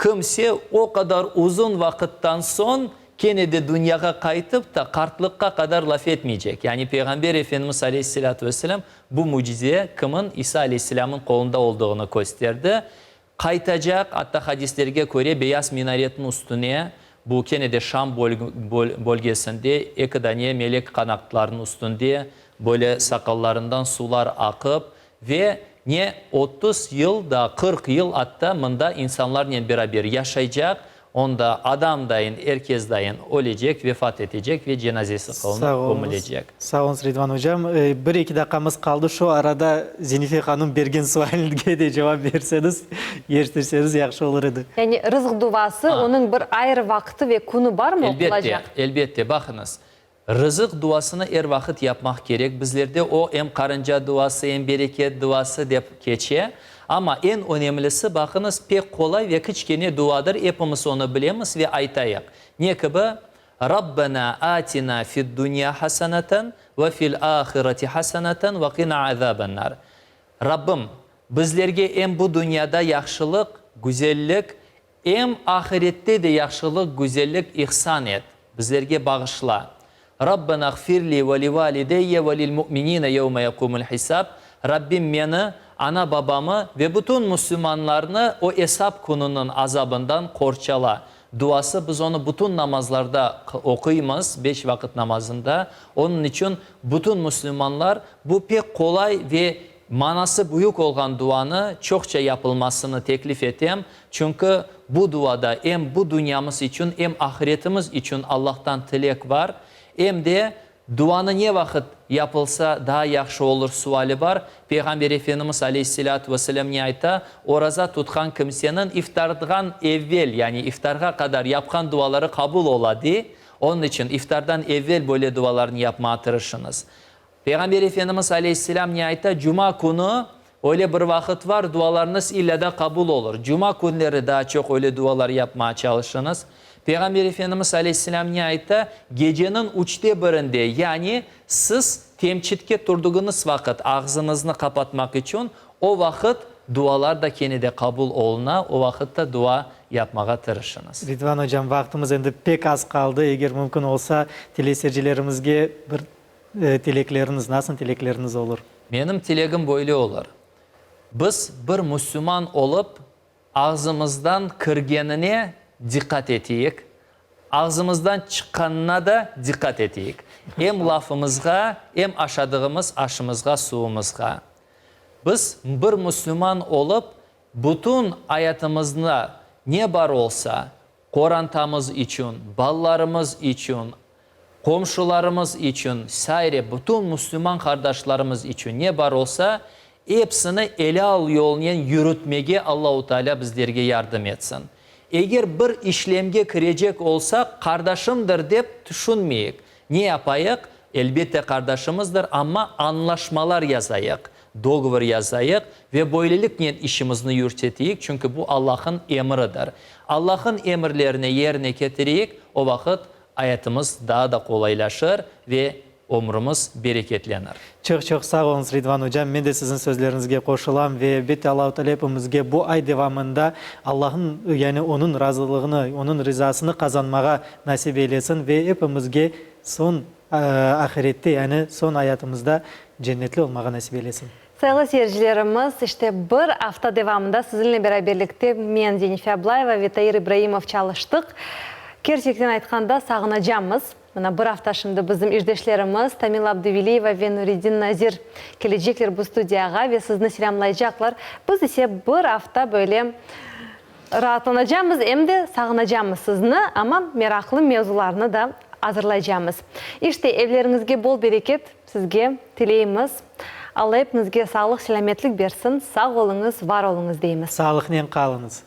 kimse o qadar uzun vaqıttan soñ kene de dünyağa qaytıp ta, qartlıqqa qadar laf etmeycek. Yani, Peyğamber Efendimiz aleyhisselâtu vesselâm bu mücize kimin? İsa aleyhisselâmın qolunda olduğını kösterdi. Qaytacaq, atta hadislerge köre, Beyaz minaretniñ üstüne, bu kene de Şam bölgesinde, eki dane melek qanatlarınıñ üstünde, böyle saqallarından suvlar aqıp, ve ne 30 yıl, daa 40 yıl atta mında insanlarnen beraber yaşaycaq, Onda adam dayın, er kes dayın ölecek, vefat etecek ve cenazesi qılınıp kömülecek. Sağ oluñız, Ridvan ocam. Bir-eki daqqamız qaldı, şu arada Zenife hanım bergen sualge de cevap berseñiz, yeriştirseñiz yahşı olur edi. Yani rızq duası, onıñ bir ayrı vaqtı ve künü barmı oqulacaq? Elbette, elbette. Baqıñız, Rızıq duasını er vaqıt yapmaq kerek. Bizlerde o, em qarınca duası, em bereket duası dep keçe. Amma eñ önemlisi, baqıñız, pek qolay ve kiçkene duadır, epimiz onı bilemiz ve aytayıq. Ne kibi? Rabbena atina fid-dunya hasanatan ve fil-ahireti hasanatan ve qina azaben-nar. Rabbim, bizlerge em bu dünyada yahşılıq, güzellik, Em ahirette de yahşılıq, güzellik ihsan et, bizlerge bağışla. Rabbena ğfir li ve li valideyye ve lil mu'minine yevme yekumul hisab, Rabbim meni, ana-babamı ve bütün müslümanlarnı o esap kününiñ azabından qorçala. Duası, biz onı bütün namazlarda oquymız, beş vaqıt namazında. Onıñ içün bütün müslümanlar bu pek qolay ve Manası büyük olğan duanı çoqça yapılmasını teklif etem, çünki bu duada em bu dünyamız içün, em ahiretimiz içün Allahtan tilek bar, em de duanı ne vaqıt yapılsa daa yahşı olur suali bar. Peyğamber Efendimiz aleyhisselâtu vesselâm ne ayta? Oraza tutqan kimseniñ iftardan evvel, yani iftarğa qadar yapqan duaları qabul ola, dey. Onıñ içün iftardan evvel böyle dualarnı yapmağa tırışıñız. Peyğamber Efendimiz aleyhisselâm ne ayta, Cuma künü öyle bir vaqıt var, dualarıñız illâ da qabul olur. Cuma künleri daa çoq öyle dualar yapmağa çalışıñız. Peyğamber Efendimiz aleyhisselâm ne ayta, Geceniñ üçte birinde, yani siz temçitke turdığıñız vaqıt, ağzıñıznı qapatmaq içün, o vaqıt dualar da kene de qabul oluna, o vaqıt da dua yapmağa tırışıñız. Ridvan ocam, vaqtımız endi pek az qaldı, eger mümkün olsa, teleseyircilerimizge bir Tilekleriñiz, nasıl tilekleriñiz olur? Menim tilegim böyle olur, biz bir müslüman olıp, ağzımızdan kirgenine diqqat eteyik, ağzımızdan çıqqanına da diqqat eteyik, em lafımızğa, em aşadığımız aşımızğa, suvumızğa. Biz bir müslüman olıp, bütün ayatımızda ne bar olsa, qorantamız içün, balalarımız içün,. Qomşularımız içün, saire bütün müslüman qardaşlarımız içün ne bar olsa, epsini elâl yolnen yürütmege Allahu Teala bizlerge yardım etsin. Eger bir işlemge kirecek olsaq, qardaşımdır dep tüşünmeyik. Ne yapayıq? Elbette qardaşımızdır, amma añlaşmalar yazayıq, dogovor yazayıq ve böyleliknen işimizni yürseteyik, çünki bu Allah'ın emridir. Allah'ın emirlerini yerine ketireyik, o vaqıt ayatımız daa da qolaylaşır ve ömrümiz bereketlenir. Çoq-çoq sağ oluñız, Ridvan ocam. Men de siziñ sözleriñizge qoşulam ve elbette Allahu Teala epimizge bu ay devamında Allahnıñ, yani Onıñ razılığını, Onıñ rizasını qazanmağa nasip eylesin ve epimizge soñ ahirette, yani soñ ayatımızda cennetli olmağa nasip eylesin. Sayğılı seyircilerimiz, işte bir afta devamında sizinle beraberlikte men, Zenife Ablayeva ve Tair İbraimov çalıştıq. Kerçekten aytqanda, sağınacamız. Mına bir afta şimdi bizim işdeşlerimiz Tamila Abduveliyeva ve Nuredin Nazir kelecekler bu studiyağa ve sizni selâmlaycaqlar. Biz ise bir afta böyle raatlanacamız, em de sağınacamız sizni, amma meraqlı mevzularnı da azırlaycamız. İşte, evleriñizge bol bereket sizge tileymiz. Alla epiñizge sağlıq-selâmetlik bersin. Sağ oluñız, var oluñız deymiz. Sağlıqnen qalıñız.